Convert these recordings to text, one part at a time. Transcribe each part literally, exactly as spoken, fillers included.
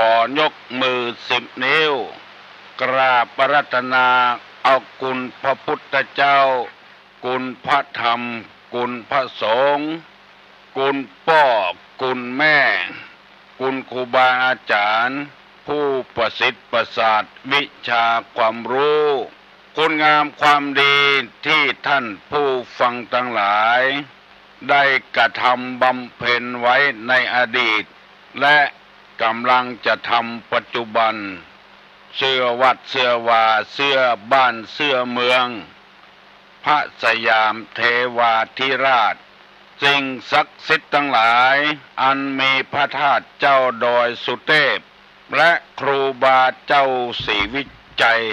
ขอยกมือสิบนิ้ว กราบอาราธนาเอาคุณพระพุทธเจ้า คุณพระธรรม คุณพระสงฆ์ คุณป้อ คุณแม่ คุณครูบาอาจ๋ารย์ ผู้ประสิทธิ์ประสาทวิชาความรู้ คุณงามความดีตี้ท่านผู้ฟังตังหลาย ได้กระทำบำเพ็ญไว้ในอดีต และก๋ำลังจะทำปัจจุบัน เสื้อวัดเสื้อวา เสื้อบ้านเสื้อเมือง พระสยามเทวาธิราช สิ่งศักดิ์สิทธิ์ตังหลาย อันมีพระธาตุเจ้าดอยสุเทพ และครูบาเจ้าศรีวิชัย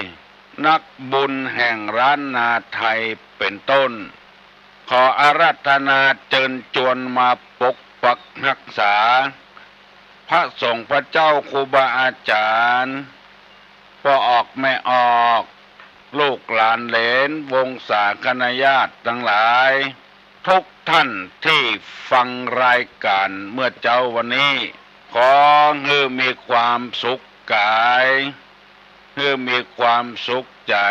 นักบุญแห่งล้านนาไทยเป็นต้น ขออาราธนาเจิญจวนมาปกปักฮักษา พระสงฆ์พระเจ้าครูบาอาจ๋ารย์ ป้อออกแม่ออก ลูกหลานเหลนวงศาคณาญาติตังหลาย ทุกท่านตี้ฟังรายก๋านเมื่อเจ๊าวันนี้ ขอหื้อมีความสุขก๋าย หื้อมีความสุขใจ๋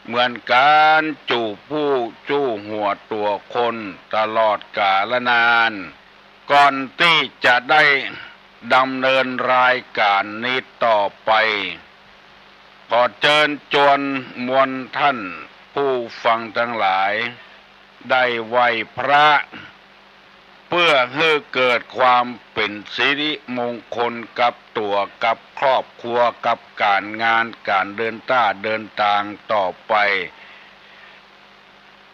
เหมือนกั๋นกู้ผู้กู้หัวตั๋วคนตลอดกาลนาน ก่อนตี้จะได้ดำเนินรายก๋านนี้ต่อไป ขอเจิญจวนมวลท่านผู้ฟังตังหลาย ได้ไหว้พระ เปื้อหื้อเกิดความเป๋นสิริมงคลกับตั๋ว กับครอบครัว กับก๋านงาน ก๋านเดินต้าเดินตางต่อไป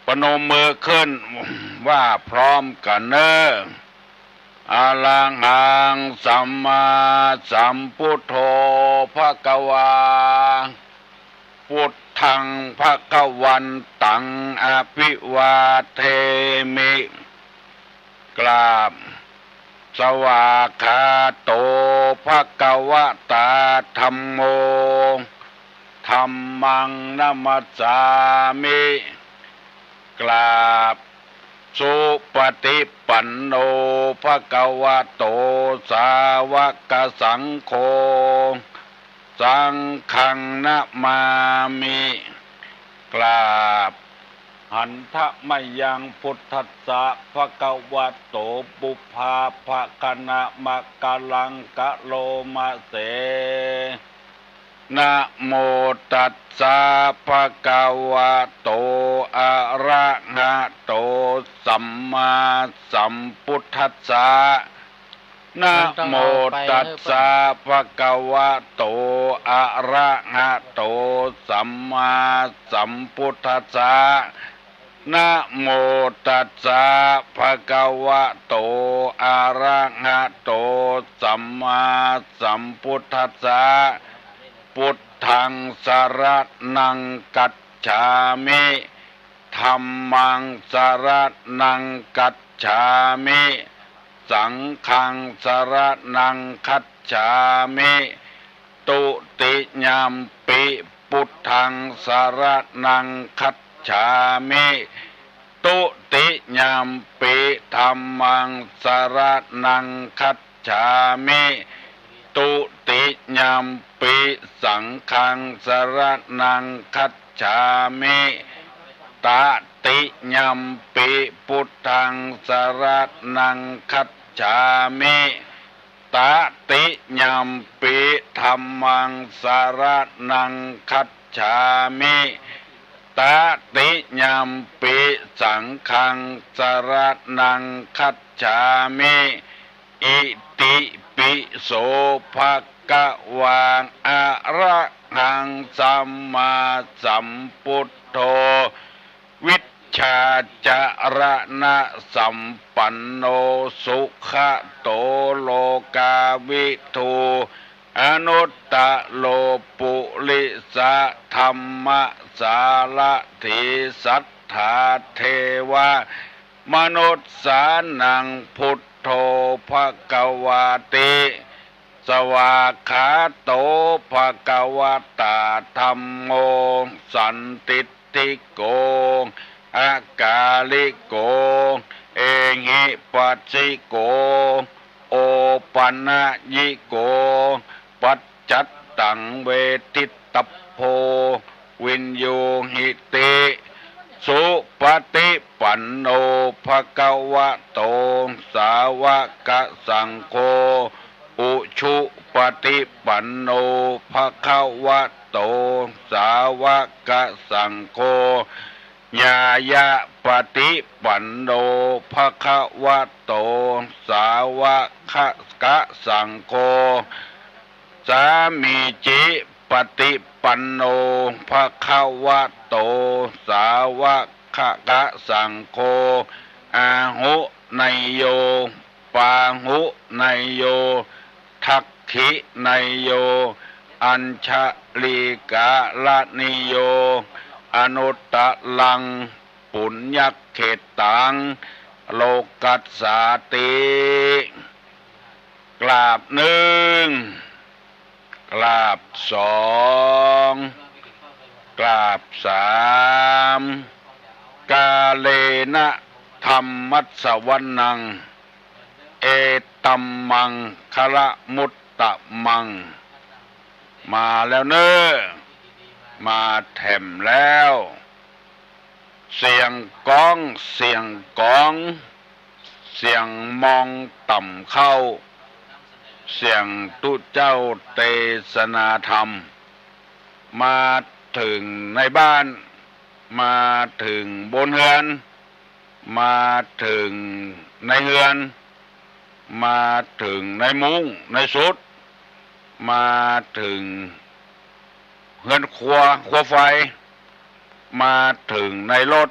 ประนมมือขึ้นว่าพร้อมกั๋นเน่อ อะระหังสัมมาสัมพุทโธภะคะวา พุทธังภะคะวันตังอะภิวาเทมิ กราบ สวากขาโตภะคะวะตาธัมโม ธัมมังนะมัสสามิ กราบ สุปฏิปันโนภะคะวะโต สาวกสังโฆ สังฆังนะมามิ กราบ หันทะมะยังพุทธัสสะภะคะวะโต ปุพพาภะคะนะมะกะลังกะโลมะเส นะโมตัสสะภะคะวะโต อะระหะโต สัมมาสัมพุทธัสสะ นะโมตัสสะภะคะวะโต อะระหะโต สัมมาสัมพุทธัสสะ นะโมตัสสะภะคะวะโต อะระหะโต สัมมาสัมพุทธัสสะ พุทธังสะระณังคัจฉามิ ธัมมังสะระณังคัจฉามิ สังฆังสะระณังคัจฉามิ ตุติยัมปิพุทธังสะระณังคัจฉามิ ตุติยัมปิธัมมังสะระณังคัจฉามิ ตุติยัมปิสังฆังสะระณังคัจฉามิ ตติยัมปิพุทธังสะระณังคัจฉามิ ตติยัมปิธัมมังสะระณังคัจฉามิ ตติยัมปิสังฆังสะระณังคัจฉามิ อิติปิโสภะคะวา อะระหังสัมมาสัมพุทโธ วิชชาจะระณะสัมปันโน สุขะโตโลกาวิทู อนุตตะโรปุริสะธัมมะสารถี สัตถาเทวะมนุสสานัง พุทโธภะคะวาติ สวากขาโตภะคะวะตาธัมโม สันทิฏฐิโก อะกาลิโก เอหิปัสสิโก โอปัญญิโก ปัจจัตตังเวทิตตัพโพ วิญญูหิติ สุปฏิปันโน ภะคะวะโต สาวกสังโฆ อุชุปฏิปันโน ภะคะวะโต สาวกสังโฆ ญาณปฏิปันโน ภะคะวะโต สาวกสังโฆ สามีจิปฏิปันโน ภะคะวะโต สาวกสังโฆ อาหุเนยโย ปาหุเนยโย ทักขิเนยโย อัญชลีกาลนิโย อนุตตรัง ปุญญเขตตัง โลกัสสาติ กราบนึ่ง กราบสอง กราบสาม กาเลนะธัมมัสสวนัง เอตัมมังคะละมุตตะมัง มาแล้วเน้อ มาแถมแล้ว เสียงก้อง เสียงก๋อง เสียงมองต่ำเข้า เสียงตุ๊เจ้าเตสนาธรรม มาเถิงในบ้าน มาเถิงบนเฮือน มาเถิงในเฮือน มาเถิงในมุ้งในสุด มาเถิงเฮือนครัว ครัวไฟ มาเถิงในรถ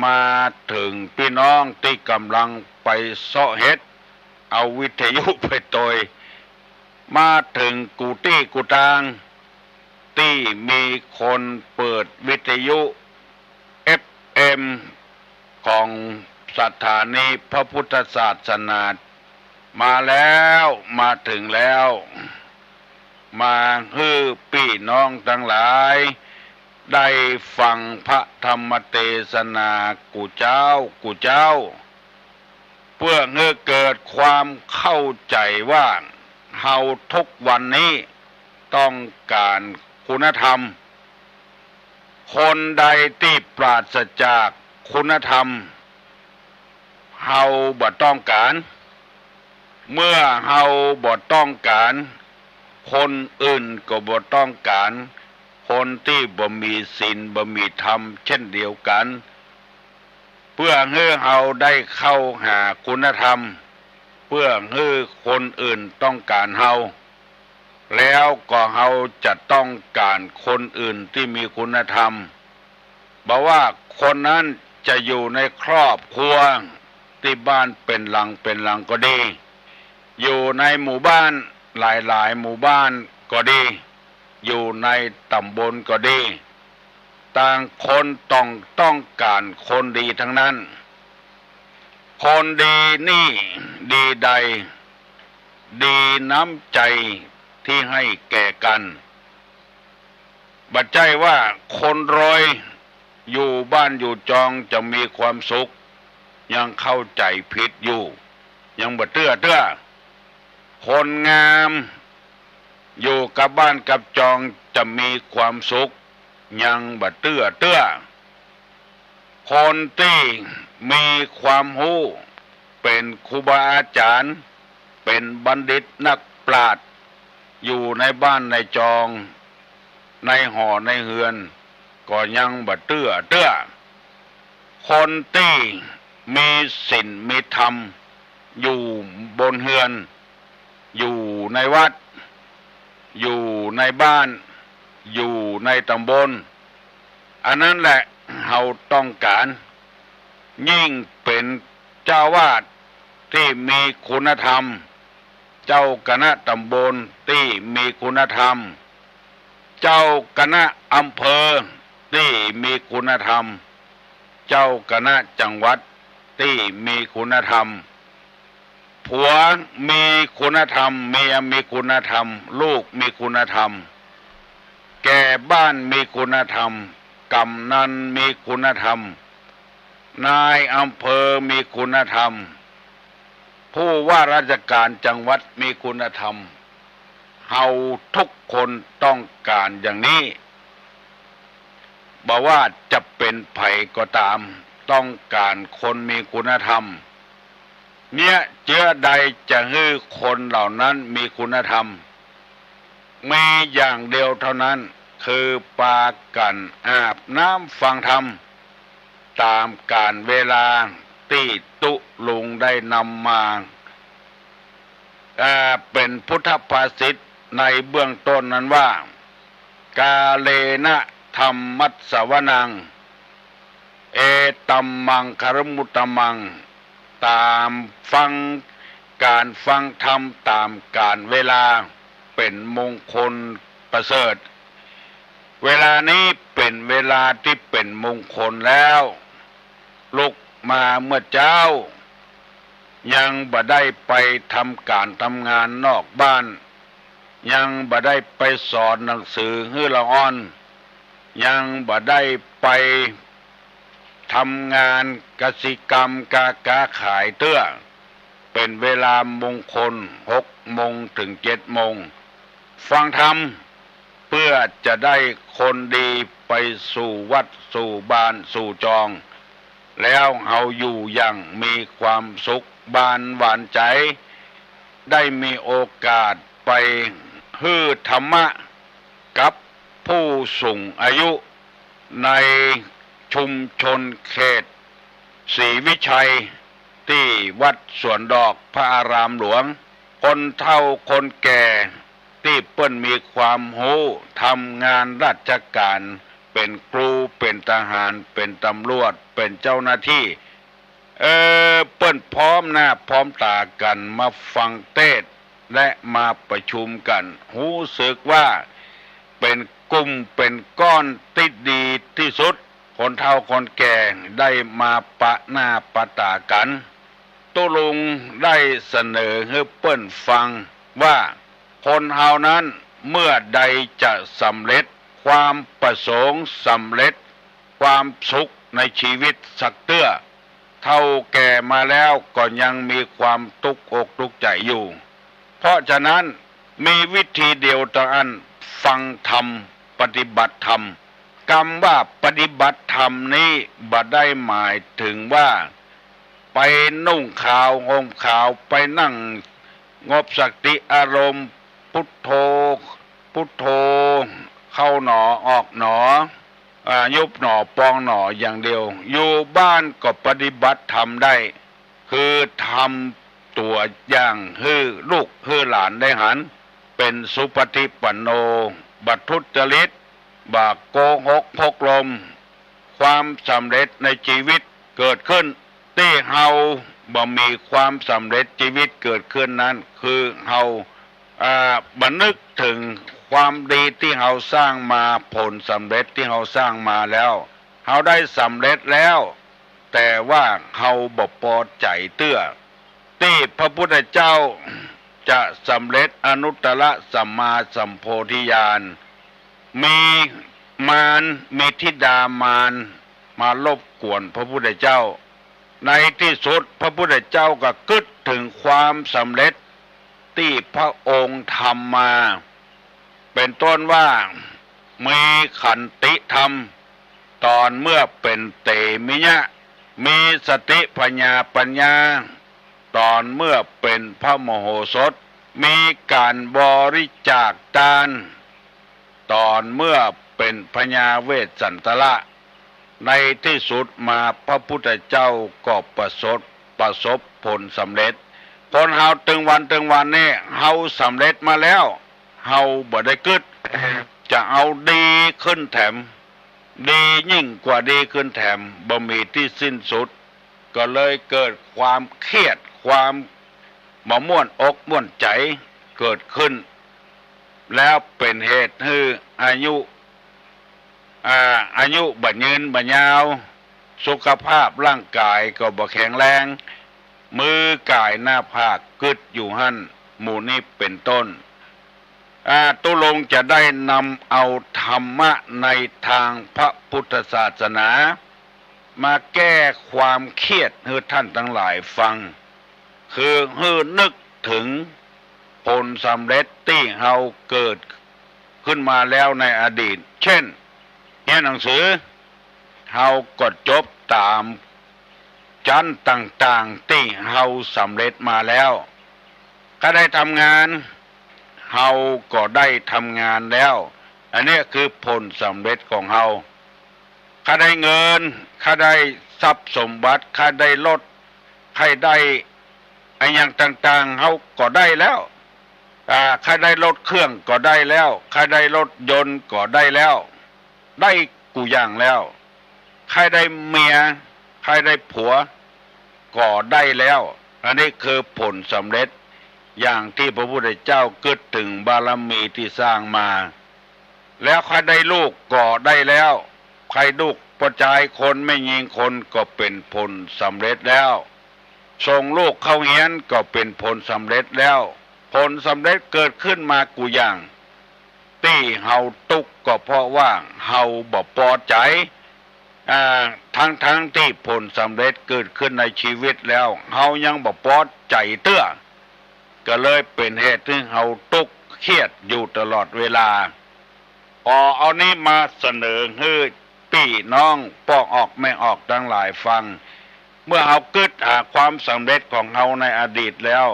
มาเถิงปี้น้องตี้ก่ำลังไปเซาะเห็ด เอาวิทยุไปตวย มาเถิงกู้ตี้กู้ตาง ตี้มีคนเปิดวิทยุ เอฟเอ็ม ของสถานีพระพุทธศาสนา มาแล้ว มาเถิงแล้ว มาหื้อปี้น้องตังหลาย ได้ฟังพระธรรมเตสนากู้เจ๊ากู้เจ๊า เปื้อหื้อเกิดความเข้าใจ๋ว่า เฮาทุกวันนี้ต้องก๋านคุณธรรม คนใดตี้ปราศจากคุณธรรม เฮาบ่ต้องก๋าน เมื่อเฮาบ่ต้องก๋าน คนอื่นก็บ่ต้องก๋าน คนตี้บ่มีศีลบ่มีธรรมเช่นเดียวกั๋น เปื้อหื้อเฮาได้เข้าหาคุณธรรม เปื้อหื้อคนอื่นต้องก๋านเฮา แล้วก็เฮาจะต้องก๋านคนอื่นตี้มีคุณธรรม บ่ว่าคนนั้นจะอยู่ในครอบครัว ตี้บ้านเป๋นหลังเป๋นหลังก็ดี อยู่ในหมู่บ้านหลายๆ หมู่บ้านก็ดี อยู่ในต๋ำบลก็ดี ต่างคนต้อง ต้องก๋านคนดีทั้งนั้น คนดีนี่ดีใด ดีน้ำใจ๋ตี้หื้อแก่กั๋น บ่ใจ้ว่าคนรวยอยู่บ้านอยู่จองจะมีความสุข ยังเข้าใจ๋ผิดอยู่ ยังบ่เตื้อเตื้อ คนงามอยู่กับบ้านกับจองจะมีความสุข ยังบ่เตื้อเตื้อ คนตี้มีความฮู้ เป๋นครูบาอาจ๋ารย์ เป๋นบัณฑิตนักปราชญ์ อยู่ในบ้านในจอง ในหอในเฮือน ก็ยังบ่เตื้อเตื้อ คนตี้มีศีลมีธรรม อยู่บนเฮือน อยู่ในวัด อยู่ในบ้าน อยู่ในต๋ำบล อันนั้นแหละเฮาต้องก๋าน ยิ่งเป๋นเจ้าอาวาสตี้มีคุณธรรม เจ้าคณะต๋ำบลตี้มีคุณธรรม เจ้าคณะอำเภอตี้มีคุณธรรม เจ้าคณะจังหวัดตี้มีคุณธรรม ผัวมีคุณธรรม เมียมีคุณธรรม ลูกมีคุณธรรม แก่บ้านมีคุณธรรม กำนันมีคุณธรรม นายอำเภอมีคุณธรรม ผู้ว่าราชการจังหวัดมีคุณธรรม เฮาทุกคนต้องก๋านอย่างนี้ บ่ว่าจะเป๋นใผก็ต๋าม ต้องก๋านคนมีคุณธรรม เยียะเจื้อใดจะหื้อคนเหล่านั้นมีคุณธรรม มีอย่างเดียวเท่านั้น คือปากั๋นอาบน้ำฟังธรรม ต๋ามกาลเวลาตี้ตุ๊ลุงได้นำมา เอ่อ เป๋นพุทธภาษิตในเบื้องต้นนั้นว่า กาเลนะธัมมัสสวนัง เอตัมมังคลมุตตมัง ต๋ามฟัง ก๋านฟังธรรมต๋ามกาลเวลา เป๋นมงคลประเสริฐ เวลานี้เป๋นเวลาตี้เป๋นมงคลแล้ว ลุกมาเมื่อเจ๊า ยังบ่ได้ไปทำก๋านทำงานนอกบ้าน ยังบ่ได้ไปสอนหนังสือหื้อละอ่อน ยังบ่ได้ไปทำงานกสิกรรมกา กาขายเตื้อ เป๋นเวลามงคล หกโมงเถิงเจ็ดโมง ฟังธรรม เปื้อจะได้คนดีไปสู่วัดสู่บ้านสู่จอง แล้วเฮาอยู่อย่างมีความสุขบานหวานใจ๋ ได้มีโอกาสไปหื้อธรรมะกับผู้สูงอายุ ในชุมชนเขตศรีวิชัย ตี้วัดสวนดอกพระอารามหลวง คนเฒ่าคนแก่ตี้เปิ้นมีความฮู้ ทำงานราชก๋าน เป๋นครู เป๋นทหาร เป๋นตำรวจ เป๋นเจ้าหน้าตี้ เออ เปิ้นพร้อมหน้าพร้อมต๋ากั๋นมาฟังเตสน์ และมาประชุมกั๋น ฮู้สึกว่าเป๋นกลุ่มเป๋นก้อนตี้ดีตี้สุด คนเฒ่าคนแก่ได้มาปะหน้าปะต๋ากั๋น ตุ๊ลุงได้เสนอหื้อเปิ้นฟังว่า คนเฮานั้นเมื่อใดจะสำเร็จความประสงค์ สำเร็จความสุขในชีวิตสักเตื้อ เฒ่าแก่มาแล้วก็ยังมีความตุ๊กอกตุ๊กใจ๋อยู่ เพราะฉะนั้นมีวิธีเดียวเต้าอั้น ฟังธรรม ปฏิบัติธรรม กำว่าปฏิบัติธรรมนี้บ่ได้หมายเถิงว่า ไปนุ่งขาวห่มขาว ไปนั่งสงบสติอารมณ์ พุทโธ พุทโธ เข้าหนอออกหนอ อ่า ยุบหนอปองหนออย่างเดียว อยู่บ้านก็ปฏิบัติธรรมได้ คือทำตั๋วอย่างหื้อลูกหื้อหลานได้หัน เป๋นสุปฏิปันโน บ่ทุจริต บ่โกหกพกลม ความสำเร็จในชีวิตเกิดขึ้น ตี้เฮาบ่มีความสำเร็จชีวิตเกิดขึ้นนั้น คือเฮา อ่า บ่นึกเถิงความดีตี้เฮาสร้างมา ผลสำเร็จตี้เฮาสร้างมาแล้ว เฮาได้สำเร็จแล้ว แต่ว่าเฮาบ่ปอใจ๋เตื้อ ตี้พระพุทธเจ้าจะสำเร็จอนุตตรสัมมาสัมโพธิญาณ มีมาร มีธิดามารมารบกวนพระพุทธเจ้า ในตี้สุดพระพุทธเจ้าก็กึ๊ดเถิงความสำเร็จตี้พระองค์ทำมา เป๋นต้นว่า มีขันติธรรม ต๋อนเมื่อเป๋นเตมิยะ มีสติผญาปัญญา ต๋อนเมื่อเป๋นพระมโหสถ มีก๋านบริจาคตาน ต๋อนเมื่อเป๋นพญาเวสสันตระ ในตี้สุดมาพระพุทธเจ้าก็ประสบ ประสบผลสำเร็จ คนเฮาตึงวันตึงวันนี้ เฮาสำเร็จมาแล้ว เฮาบ่ได้กึ๊ด จะเอาดีขึ้นแถม ดียิ่งกว่าดีขึ้นแถม บ่มีตี้สิ้นสุด ก็เลยเกิดความเครียด ความบ่ม่วนอกม่วนใจ๋เกิดขึ้น แล้วเป๋นเหตุหื้ออายุ อ่า อายุบ่ยืนบ่ยาว สุขภาพร่างก๋ายก็บ่แข็งแรง มือก๋ายหน้าผากกึ๊ดอยู่หั้น หมู่นี้เป๋นต้น อ่า ตุ๊ลุงจะได้นำเอาธรรมะในตางพระพุทธศาสนา มาแก้ความเครียดหื้อท่านตังหลายฟัง คือหื้อนึกเถิงผลสำเร็จตี้เฮาเกิดขึ้นมาแล้วในอดีต เช่น เฮียนหนังสือ เฮาก็จบต๋ามชั้นต่างๆ ตี้เฮาสำเร็จมาแล้ว ใค่ได้ทำงาน เฮาก็ได้ทำงานแล้ว อันนี้คือผลสำเร็จของเฮา ใค่ได้เงิน ใค่ได้ทรัพย์สมบัติ ใค่ได้รถ ใค่ได้อะหยังต่างๆ เฮาก็ได้แล้ว อ่า ใค่ได้รถเครื่องก็ได้แล้ว ใค่ได้รถยนต์ก็ได้แล้ว ได้กู้อย่างแล้ว ใค่ได้เมีย ใค่ได้ผัว ก็ได้แล้ว อันนี้คือผลสำเร็จ อย่างตี้พระพุทธเจ้ากึ๊ดเถิงบารมีตี้สร้างมา แล้วใค่ได้ลูกก็ได้แล้ว ใค่ลูกป้อจายคนแม่ญิงคนก็เป๋นผลสำเร็จแล้ว ส่งลูกเข้าเฮียนก็เป๋นผลสำเร็จแล้ว ผลสำเร็จเกิดขึ้นมากู้อย่าง ตี้เฮาตุ๊กข์ก็เพราะว่าเฮาบ่ปอใจ๋ อ่า ทั้งๆ ตี้ผลสำเร็จเกิดขึ้นในชีวิตแล้ว เฮายังบ่ปอใจ๋เตื้อ ก็เลยเป๋นเหตุหื้อเฮาตุ๊กข์เครียดอยู่ตลอดเวลา ขอเอานี้มาเสนอหื้อปี้น้องป้อออกแม่ออกตังหลายฟัง เมื่อเฮากึ๊ดหาความสำเร็จของเฮาในอดีตแล้ว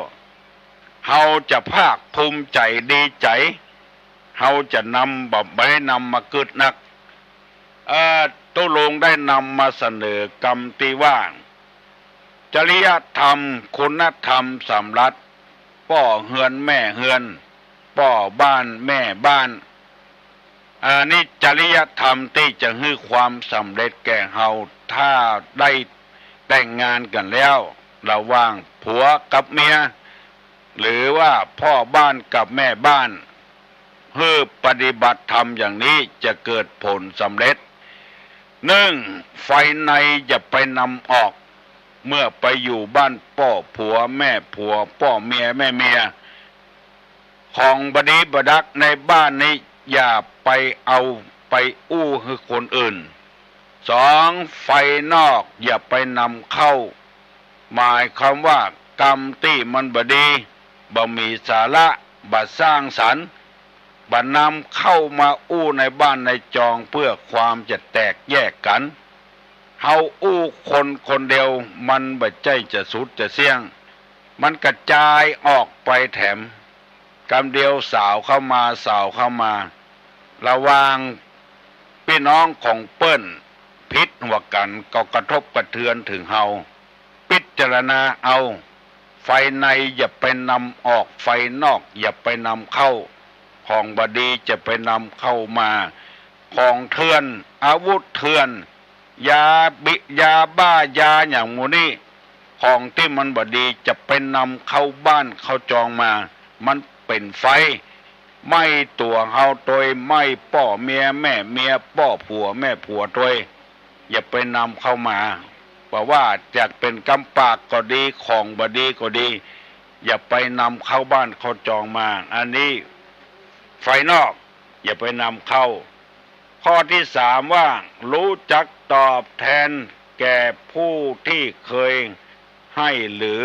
เฮาจะภาคภูมิใจ๋ดีใจ๋ เฮาจะนำ บ่ บ่ได้นำมากึ๊ดนัก เอ่อ ตุ๊ลุงได้นำมาเสนอกำตี้ว่า จริยธรรม คุณธรรมสามรัฐ ป้อเฮือนแม่เฮือน ป้อบ้านแม่บ้าน อันนี้จริยธรรมตี้จะหื้อความสำเร็จแก่เฮา ถ้าได้แต่งงานกั๋นแล้ว ระหว่างผัวกับเมีย หรือว่าพ่อบ้านกับแม่บ้าน หื้อปฏิบัติธรรมอย่างนี้จะเกิดผลสำเร็จ หนึ่ง ไฟในอย่าไปนำออก เมื่อไปอยู่บ้านป้อผัวแม่ผัว ป้อเมียแม่เมีย ของบ่ดีบ่ดักในบ้านนี้อย่าไปเอาไปอู้หื้อคนอื่น สอง ไฟนอกอย่าไปนำเข้า หมายความว่ากำตี้มันบ่ดี บ่มีสาระ บ่สร้างสรรค์ บ่นำเข้ามาอู้ในบ้านในจองเปื้อความจะแตกแยกกั๋น เฮาอู้คนคนเดียวมันบ่ใจ้จะสุดจะเสี้ยง มันกระจายออกไปแถม กำเดียวสาวเข้ามา สาวเข้ามา ระหว่างปี้น้องของเปิ้นผิดหัวกั๋นก็กระทบกระเทือนเถิงเฮา พิจารณาเอา ไฟในอย่าไปนำออก ไฟนอกอย่าไปนำเข้า ของบ่ดีจะไปนำเข้ามา ของเถื่อน อาวุธเถื่อน ยาบิ ยาบ้า ยาอย่างหมู่นี้ ของตี้มันบ่ดีจะไปนำเข้าบ้านเข้าจองมา มันเป๋นไฟ ไหม้ตั๋วเฮาตวย ไหม้ป้อเมียแม่เมีย ป้อผัวแม่ผัวตวย อย่าไปนำเข้ามา บ่ว่าจะเป๋นกำปากก็ดี ของบ่ดีก็ดี อย่าไปนำเข้าบ้านเข้าจองมา อันนี้ไฟนอก อย่าไปนำเข้า ข้อตี้สามว่า รู้จักตอบแทนแก่ผู้ตี้เกยให้หรือ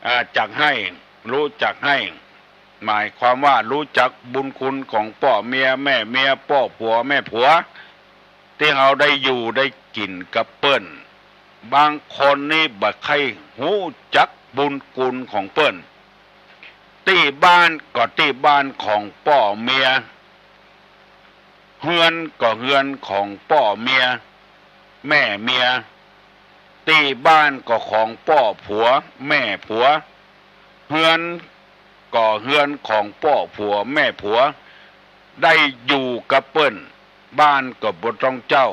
อ่า จักให้ รู้จักให้ หมายความว่ารู้จักบุญคุณของป้อเมียแม่เมีย ป้อผัวแม่ผัว ตี้เฮาได้อยู่ได้กิ๋นกับเปิ้น บางคนนี่บ่ใค่ฮู้จักบุญคุณของเปิ้น ตี้บ้านก็ตี้บ้านของป้อเมีย เฮือนก็เฮือนของป้อเมีย แม่เมีย ตี้บ้านก็ของป้อผัวแม่ผัว เฮือนก็เฮือนของป้อผัวแม่ผัว ได้อยู่กับเปิ้น บ้านก็บ่ต้องเจ้า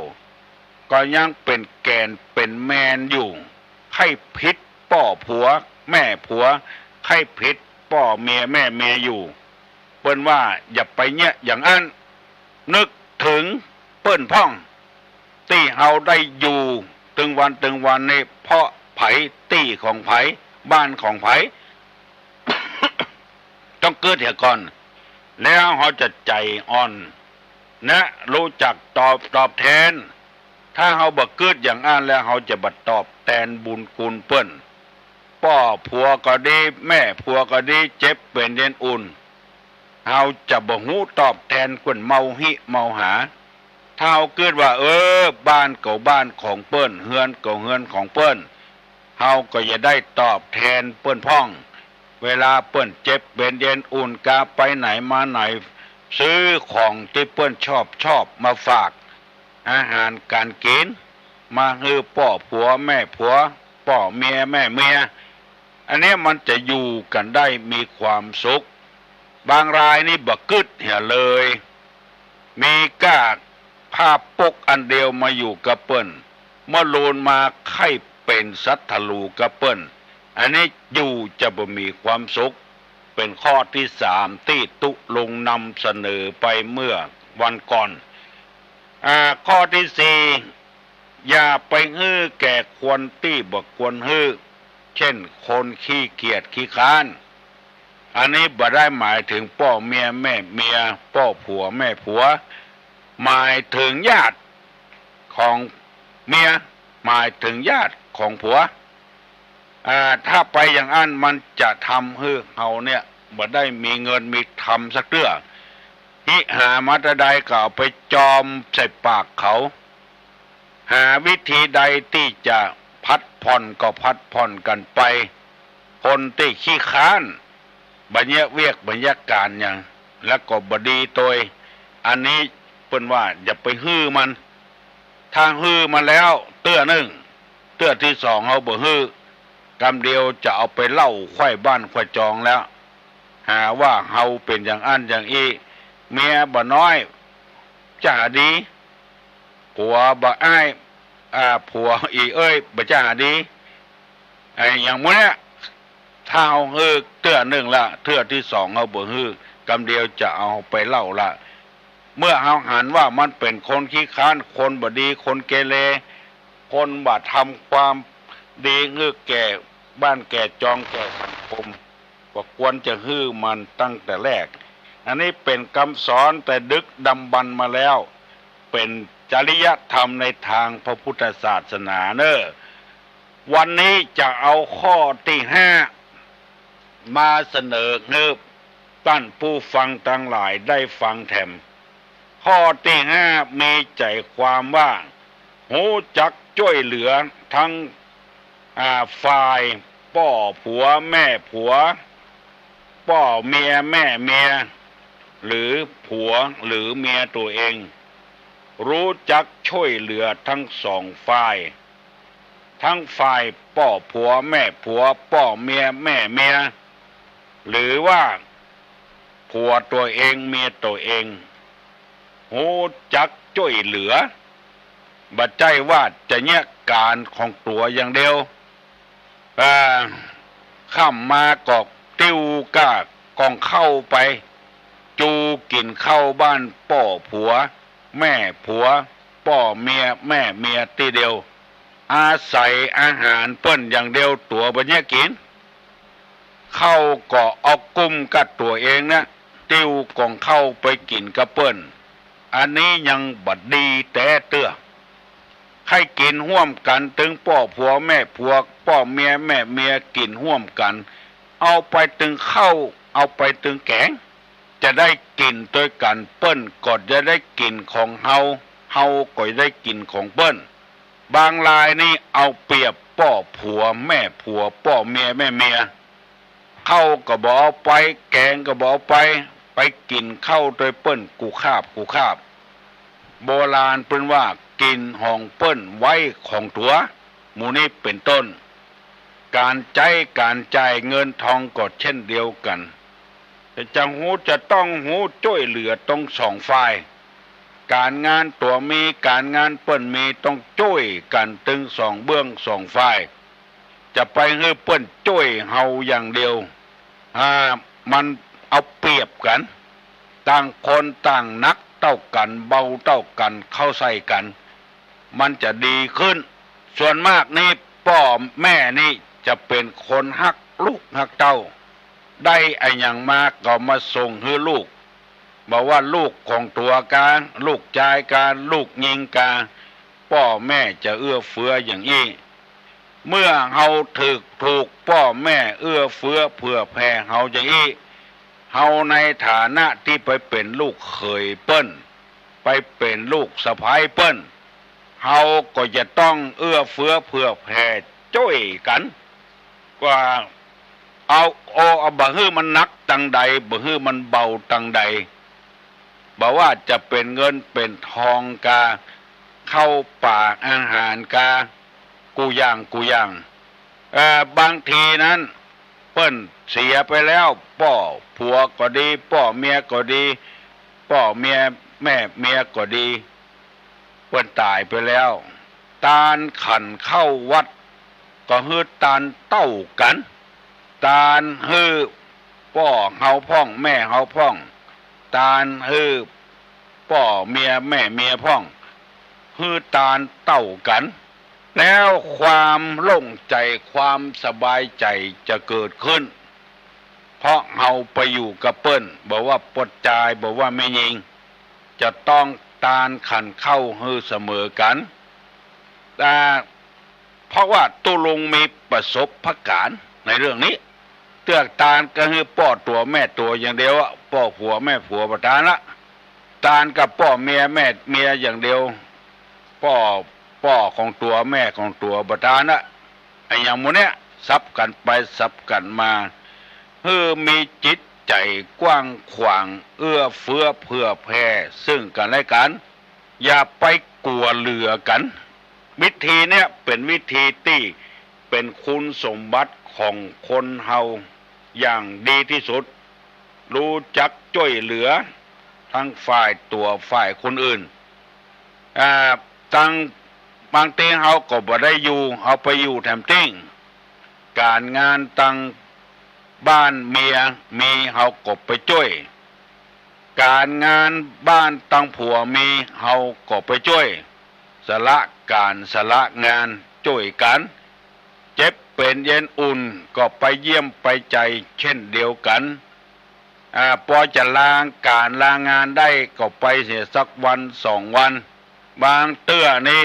ก็ยังเป๋นแก่นเป๋นแมนอยู่ ใค่ผิดป้อผัวแม่ผัว ใค่ผิดป้อเมียแม่เมียอยู่ เปิ้นว่าอย่าไปเยียะอย่างอั้น นึกเถิงเปิ้นพ่อง ตี้เฮาได้อยู่ตึงวันตึงวันนี้เพราะใผ ตี้ของใผ บ้านของใผ ต้องกึ๊ดเหียก่อน แล้วเฮาจะใจ๋อ่อน และรู้จักตอบ ตอบแทน ถ้าเฮาบ่กึ๊ดอย่างอั้นแล้ว เฮาจะบ่ตอบแตนบุญคุณเปิ้น ป้อผัวก็ดี แม่ผัวก็ดี เจ็บเป๋นเย็นอุ่น เฮาจะบ่ฮู้ตอบแตนเปิ้นเมาฮิเมาหา ถ้าเฮากึ๊ดว่า เออ บ้านก็บ้านของเปิ้น เฮือนก็เฮือนของเปิ้น เฮาก็จะได้ตอบแตนเปิ้นพ่อง เวลาเปิ้นเจ็บเป๋นเย็นอุ่นกา ไปไหนมาไหน ซื้อของตี้เปิ้นชอบชอบมาฝาก อาหารก๋านกิ๋น มาหื้อป้อผัวแม่ผัว ป้อเมียแม่เมีย อันเนี้ยมันจะอยู่กั๋นได้มีความสุข บางรายนี่บ่กึ๊ดเหียเลย มีก้าผ้าปกอันเดียวมาอยู่กับเปิ้น เมื่อลูนมาใค่เป๋นศัตรูกับเปิ้น อันนี้อยู่จะบ่มีความสุข เป๋นข้อตี้สามตี้ตุ๊ลุงนำเสนอไปเมื่อวันก่อน อ่า ข้อตี้สี่ อย่าไปหื้อแก่คนตี้บ่ควรหื้อ เช่น คนขี้เกียจขี้คร้าน อันนี้บ่ได้หมายเถิงป้อเมียแม่เมีย ป้อผัวแม่ผัว หมายเถิงญาติของเมีย หมายเถิงญาติของผัว อ่า ถ้าไปอย่างอั้นมันจะทำหื้อเฮาเนี่ยบ่ได้มีเงินมีคำสักเตื้อ หิหามาตราใดก็เอาไปจอมใส่ปากเขา หาวิธีใดตี้จะผัดผ่อนก็ผัดผ่อนกั๋นไป คนตี้ขี้คร้าน บ่เยียะเวียกบ่เยียะก๋านหยัง แล้วก็บ่ดีตวย อันนี้เปิ้นว่าอย่าไปหื้อมัน ถ้าหื้อมาแล้วเตื้อนึ่ง เตื้อตี้สองเฮาบ่หื้อ กำเดียวจะเอาไปเล่าไขว้บ้านไขว้จองแล้ว หาว่าเฮาเป๋นอย่างอั้นอย่างอี้ เมียบ่น้อย จ๋าดี ผัวบ่อ้าย อ่า ผัวอี่เอ้ย บ่จ๋าดี ไอ้อย่างหมู่เนี้ย ถ้าเฮาหื้อเตื้อนึ่งละ เตื้อตี้สองเฮาบ่หื้อ กำเดียวจะเอาไปเล่าละ เมื่อเฮาหันว่ามันเป๋นคนขี้คร้าน คนบ่ดี คนเกเร คนบ่ทำความดีหื้อแก่บ้านแก่จองแก่สังคม ก็ควรจะหื้อมันตั้งแต่แรก อันนี้เป๋นกำสอนแต่ดึกดำบรรพ์มาแล้ว เป๋นจริยธรรมในตางพระพุทธศาสนาเน่อ วันนี้จะเอาข้อตี้ห้า มาเสนอหื้อต้านผู้ฟังตังหลายได้ฟังแถม ข้อตี้ห้ามีใจ๋ความว่า ฮู้จักจ้วยเหลือตึง อ่า ฝ่ายป้อผัวแม่ผัว ป้อเมียแม่เมีย หรือผัวหรือเมียตั๋วเอง ฮู้จักจ้วยเหลือตึงสองฝ่าย ตึงฝ่ายป้อผัวแม่ผัว ป้อเมียแม่เมีย หรือว่าผัวตั๋วเองเมียตั๋วเอง ฮู้จักจ้วยเหลือ บ่ใจ้ว่าจะเยียะก๋านของตั๋วอย่างเดียว อ่า ค่ำมาก็ติ้วก้ากองข้าวไป จูกิ๋นข้าวบ้านป้อผัวแม่ผัว ป้อเมียแม่เมียตี้เดียว อาศัยอาหารเปิ้นอย่างเดียว ตั๋วบ่เยียะกิ๋น ข้าวก็เอากุ้มกับตั๋วเองนะ ติ้วกองข้าวไปกิ๋นกับเปิ้น อันนี้ยังบ่ดีแต๊เตื้อ ใค่กิ๋นฮ่วมกั๋นตึงป้อผัวแม่ผัว ป้อเมียแม่เมียกิ๋นฮ่วมกั๋น เอาไปตึงข้าว เอาไปตึงแก๋ง จะได้กิ๋นตวยกั๋น เปิ้นก็จะได้กิ๋นของเฮา เฮาก็จะได้กิ๋นของเปิ้น บางรายนี่เอาเปรียบป้อผัวแม่ผัว ป้อเมียแม่เมีย ข้าวก็บ่เอาไป แก๋งก็บ่เอาไป ไปกิ๋นข้าวตวยเปิ้นกู้คาบกู้คาบ โบราณเปิ้นว่ากิ๋นของเปิ้นไว้ของตั๋ว หมู่นี้เป๋นต้น ก๋านใจ๊ก๋านจ่ายเงินทองก็เช่นเดียวกั๋น จะ จะฮู้จะต้องฮู้จ้วยเหลือตึงสองฝ่าย ก๋านงานตั๋วมี ก๋านงานเปิ้นมี ต้องจ้วยกั๋นตึงสองเบื้องสองฝ่าย จะไปหื้อเปิ้นจ้วยเฮาอย่างเดียว อ่า มันเอาเปรียบกั๋น ต่างคนต่างหนักเต้ากั๋น เบาเต้ากั๋น เข้าใส่กั๋น มันจะดีขึ้น ส่วนมากนี่ป้อแม่นี่จะเป๋นคนฮักลูกฮักเต้า ได้อะหยังมาก็มาส่งหื้อลูก บ่ว่าลูกของตั๋วกา ลูกจายกา ลูกญิงกา ป้อแม่จะเอื้อเฟื้ออย่างอี้ เมื่อเฮาถูก ถูกป้อแม่เอื้อเฟื้อเผื่อแผ่เฮาอย่างอี้ เฮาในฐานะตี้ไปเป๋นลูกเขยเปิ้น ไปเป๋นลูกสะใภ้เปิ้น เฮาก็จะต้องเอื้อเฟื้อเผื่อแผ่จ้วยกั๋น กว่าเอา โอ เอาบ่หื้อมันหนักตังใด บ่หื้อมันเบาตังใด บ่ว่าจะเป๋นเงินเป๋นทองกา ข้าวป๋าอาหารกา กู้อย่างกู้อย่าง เอ่อ บางทีนั้นเปิ้นเสียไปแล้ว ป้อผัวก็ดี ป้อเมียก็ดี ป้อเมียแม่เมียก็ดี เปิ้นต๋ายไปแล้ว ตานขันเข้าวัด ก็หื้อตานเต้ากั๋น ตานหื้อป้อเฮาพ่องแม่เฮาพ่อง ตานหื้อป้อเมียแม่เมียพ่อง หื้อตานเต้ากั๋น แล้วความโล่งใจ๋ความสบายใจ๋จะเกิดขึ้น เพราะเฮาไปอยู่กับเปิ้น บ่ว่าป้อจาย บ่ว่าแม่ญิง จะต้องตานขันเข้าหื้อเสมอกั๋น แต่ เพราะว่าตุ๊ลุงมีประสบการณ์ในเรื่องนี้ เตื้อตานก็หื้อป้อตั๋วแม่ตั๋วอย่างเดียวอะ ป้อผัวแม่ผัวบ่ตานละ ตานกับป้อเมียแม่เมียอย่างเดียว ป้อ ป้อของตั๋วแม่ของตั๋วบ่ตานละ ไอ้อย่างหมู่เนี้ยสับกั๋นไปสับกั๋นมา หื้อมีจิตใจ๋กว้างขวาง เอื้อเฟื้อเผื่อแผ่ซึ่งกั๋นและกั๋น อย่าไปกั๋วเหลือกั๋น วิธีเนี้ยเป๋นวิธีตี้เป๋นคุณสมบัติของคนเฮาอย่างดีตี้สุด ฮู้จักจ้วยเหลือตังฝ่ายตั๋วฝ่ายคนอื่น อ่า ตัง บางทีเฮาก็บ่ได้อยู่ เฮาไปอยู่แถมตี้ ก๋านงานตังบ้านเมียมี เฮาก็ไปจ้วย ก๋านงานบ้านตังผัวมี เฮาก็ไปจ้วย สละก๋านสละงานจ้วยกั๋น เจ็บเป๋นเย็นอุ่นก็ไปเยี่ยมไปใจ๋เช่นเดียวกั๋น อ่า ปอจะลาก๋านลางานได้ก็ไปเสียสักวันสองวัน บางเตื้อนี่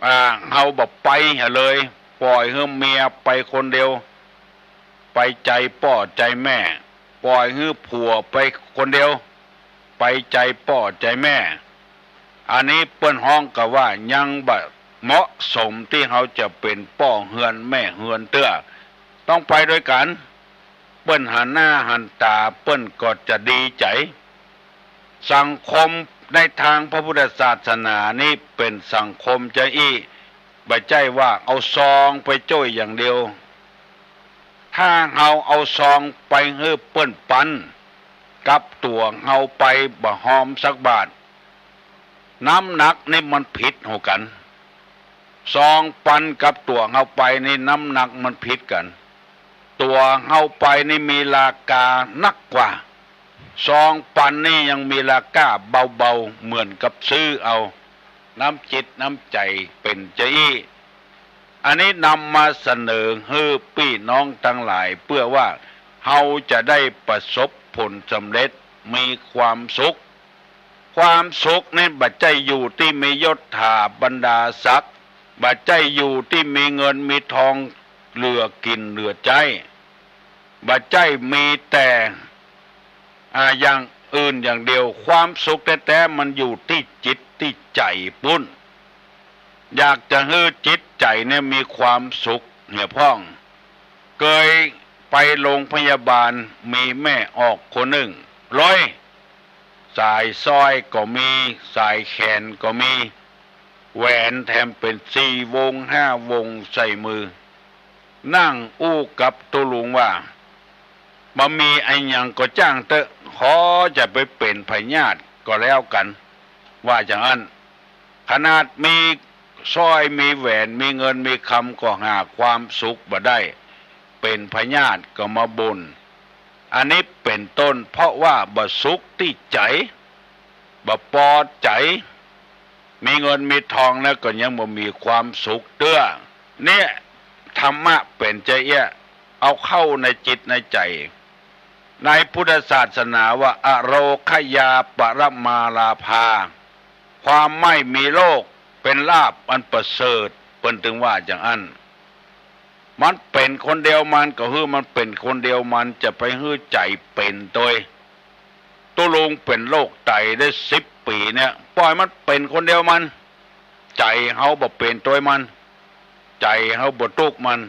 อ่า เฮาบ่ไปเหียเลย ป่อยหื้อเมียไปคนเดียว ไปใจ๋ป้อใจ๋แม่ ป่อยหื้อผัวไปคนเดียว ไปใจ๋ป้อใจ๋แม่ อันนี้เปิ้นฮ้องกั๋นว่ายังบ่เหมาะสมตี้เฮาจะเป๋นป้อเฮือนแม่เฮือนเตื้อ ต้องไปตวยกั๋น เปิ้นหันหน้าหันต๋าเปิ้นก็จะดีใจ๋ สังคมในตางพระพุทธศาสนานี้เป๋นสังคมจะอี้ บ่ใจ้ว่าเอาซองไปจ้วยอย่างเดียว ถ้าเฮาเอาซองไปหื้อเปิ้นปัน กับตั๋วเฮาไปบ่ฮอมสักบาท น้ำหนักนี่มันผิดหัวกั๋น ซองปันกับตั๋วเฮาไปนี่น้ำหนักมันผิดกั๋น ตั๋วเฮาไปนี่มีราคานักกว่า ซองปันนี่ยังมีราคาเบาๆ เหมือนกับซื้อเอา น้ำจิตน้ำใจ๋เป๋นจะอี้ อันนี้นำมาเสนอหื้อปี้น้องตังหลาย เปื้อว่าเฮาจะได้ประสบผลสำเร็จ มีความสุข ความสุขนี่บ่ใจ้อยู่ตี้มียศถาบรรดาศักดิ์ บ่ใจ้อยู่ตี้มีเงินมีทองเหลือกิ๋นเหลือใจ๊ บ่ใจ้มีแต่ อ่า อย่างอื่นอย่างเดียว ความสุขแต๊ๆ มันอยู่ตี้จิตตี้ใจ๋ปู้น อยากจะหื้อจิตใจ๋เนี่ยมีความสุขเหียพ่อง เกยไปโรงพยาบาล มีแม่ออกคนนึ่ง ร้อย สายสร้อยก็มี สายแขนก็มี แหวนแถมเป๋นสี่วงห้าวงใส่มือ นั่งอู้กับตุ๊ลุงว่า บ่มีอะหยังก็จ้างเต๊อะ ขอจะไปเป๋นพยาธิก็แล้วกั๋น ว่าอย่างอั้น ขนาดมีสร้อยมีแหวนมีเงินมีคำก็หาความสุขบ่ได้ เป๋นพยาธิก็มาบ่น อันนี้เป๋นต้น เพราะว่าบ่สุขตี้ใจ๋ บ่ปอใจ๋ มีเงินมีทองแล้วก็ยังบ่มีความสุขเตื้อ เนี่ย ธรรมะเป๋นจะเอี้ย เอาเข้าในจิตในใจ๋ ในพุทธศาสนาว่า อโรคยาปรมาลาภา ความไม่มีโรคเป๋นลาภอันประเสริฐ เปิ้นตึงว่าอย่างอั้น มันเป๋นคนเดียวมัน ก็หื้อมันเป๋นคนเดียวมัน จะไปหื้อใจ๋เป๋นตวย ตุ๊ลุงเป๋นโรคไตได้สิบปี๋เนี่ย ป่อยมันเป๋นคนเดียวมัน ใจ๋เฮาบ่เป๋นตวยมัน ใจ๋เฮาบ่ตุ๊กมัน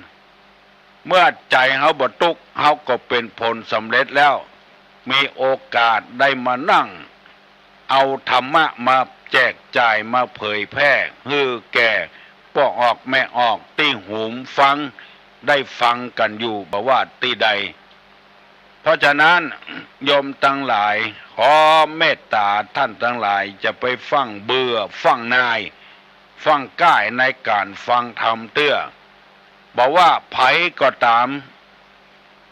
เมื่อใจ๋เฮาบ่ตุ๊ก เฮาก็เป๋นผลสำเร็จแล้ว มีโอกาสได้มานั่ง เอาธรรมะมาแจกจ่าย มาเผยแพร่ หื้อแก่ป้อออกแม่ออกตี้หุมฟัง ได้ฟังกั๋นอยู่บ่ว่าตี้ใด เพราะฉะนั้น โยมตังหลาย ขอเมตต๋าต้านตังหลาย จะไปฟั่งเบื่อฟั่งหน่าย ฟั่งก้ายในก๋านฟังธรรมเตื้อ บ่ว่าใผก็ต๋าม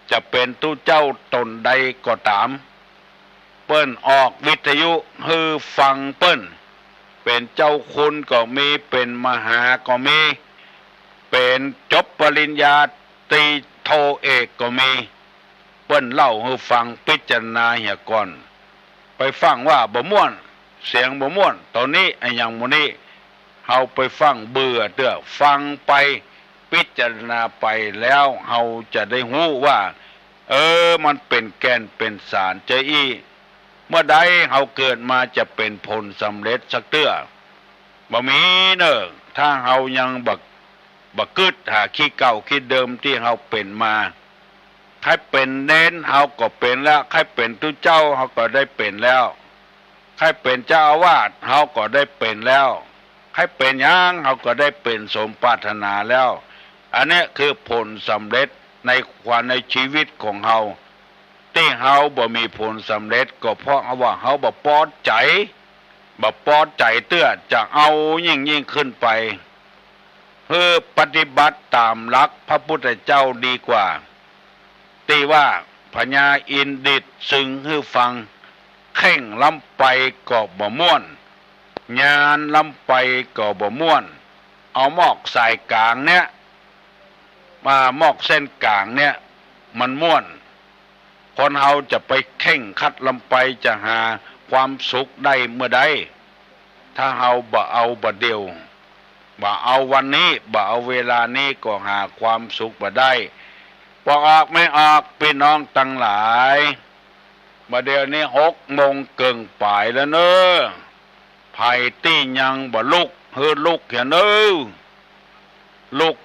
จะเป๋นตุ๊เจ้าต๋นใดก็ต๋าม เปิ้นออกวิทยุหื้อฟังเปิ้น เป๋นเจ้าคุณก็มี เป๋นมหาก็มี เป๋นจบปริญญาตรีโทเอกก็มี เปิ้นเล่าหื้อฟัง พิจารณาเหียก่อน ไปฟั่งว่าบ่ม่วน เสียงบ่ม่วน ต๋อนนี้อะหยังหมู่นี้ เฮาไปฟั่งเบื่อเตื้อ ฟังไป พิจารณาไป แล้วเฮาจะได้ฮู้ว่า เออ มันเป๋นแก่นเป๋นสารจาอี้ เมื่อใดเฮาเกิดมาจะเป๋นผลสำเร็จสักเตื้อ บ่มีเน่อ ถ้าเฮายังบ่ บ่กึ๊ดหาขี้เก่าขี้เดิมตี้เฮาเป๋นมา ใค่เป๋นเณรเฮาก็เป๋นแล้ว ใค่เป๋นตุ๊เจ้าเฮาก็ได้เป๋นแล้ว ใค่เป๋นเจ้าอาวาสเฮาก็ได้เป๋นแล้ว ใค่เป๋นหยังเฮาก็ได้เป๋นสมปรารถนาแล้ว อันเนี้ยคือผลสำเร็จในความ ในชีวิตของเฮา ตี้เฮาบ่มีผลสำเร็จก็เพราะว่าเฮาบ่ปอดใจ๋ บ่ปอดใจ๋เตื้อ จะเอายิ่งๆ ขึ้นไป หื้อปฏิบัติต๋ามหลักพระพุทธเจ้าดีกว่า ตี้ว่าพญาอินทร์ดิษฐ์เซิงหื้อฟัง เคร่งล้ำไปก็บ่ม่วน ญาณล้ำไปก็บ่ม่วน เอามอกสายก๋างเนี้ย มามอกเส้นก๋างเนี้ย มันม่วน คนเฮาจะไปเคร่งครัดล้ำไป จะหาความสุขได้เมื่อใด ถ้าเฮาบ่เอาบ่าเดี่ยว บ่เอาวันนี้ บ่เอาเวลานี้ ก็หาความสุขบ่ได้ ป้อออกแม่ออก ปี้น้องตังหลาย บ่าเดี่ยวนี้หกโมงเกิ่งป๋ายแล้วเน่อ ใผตี้ยังบ่ลุก หื้อลุกเหียเน่อ ลุก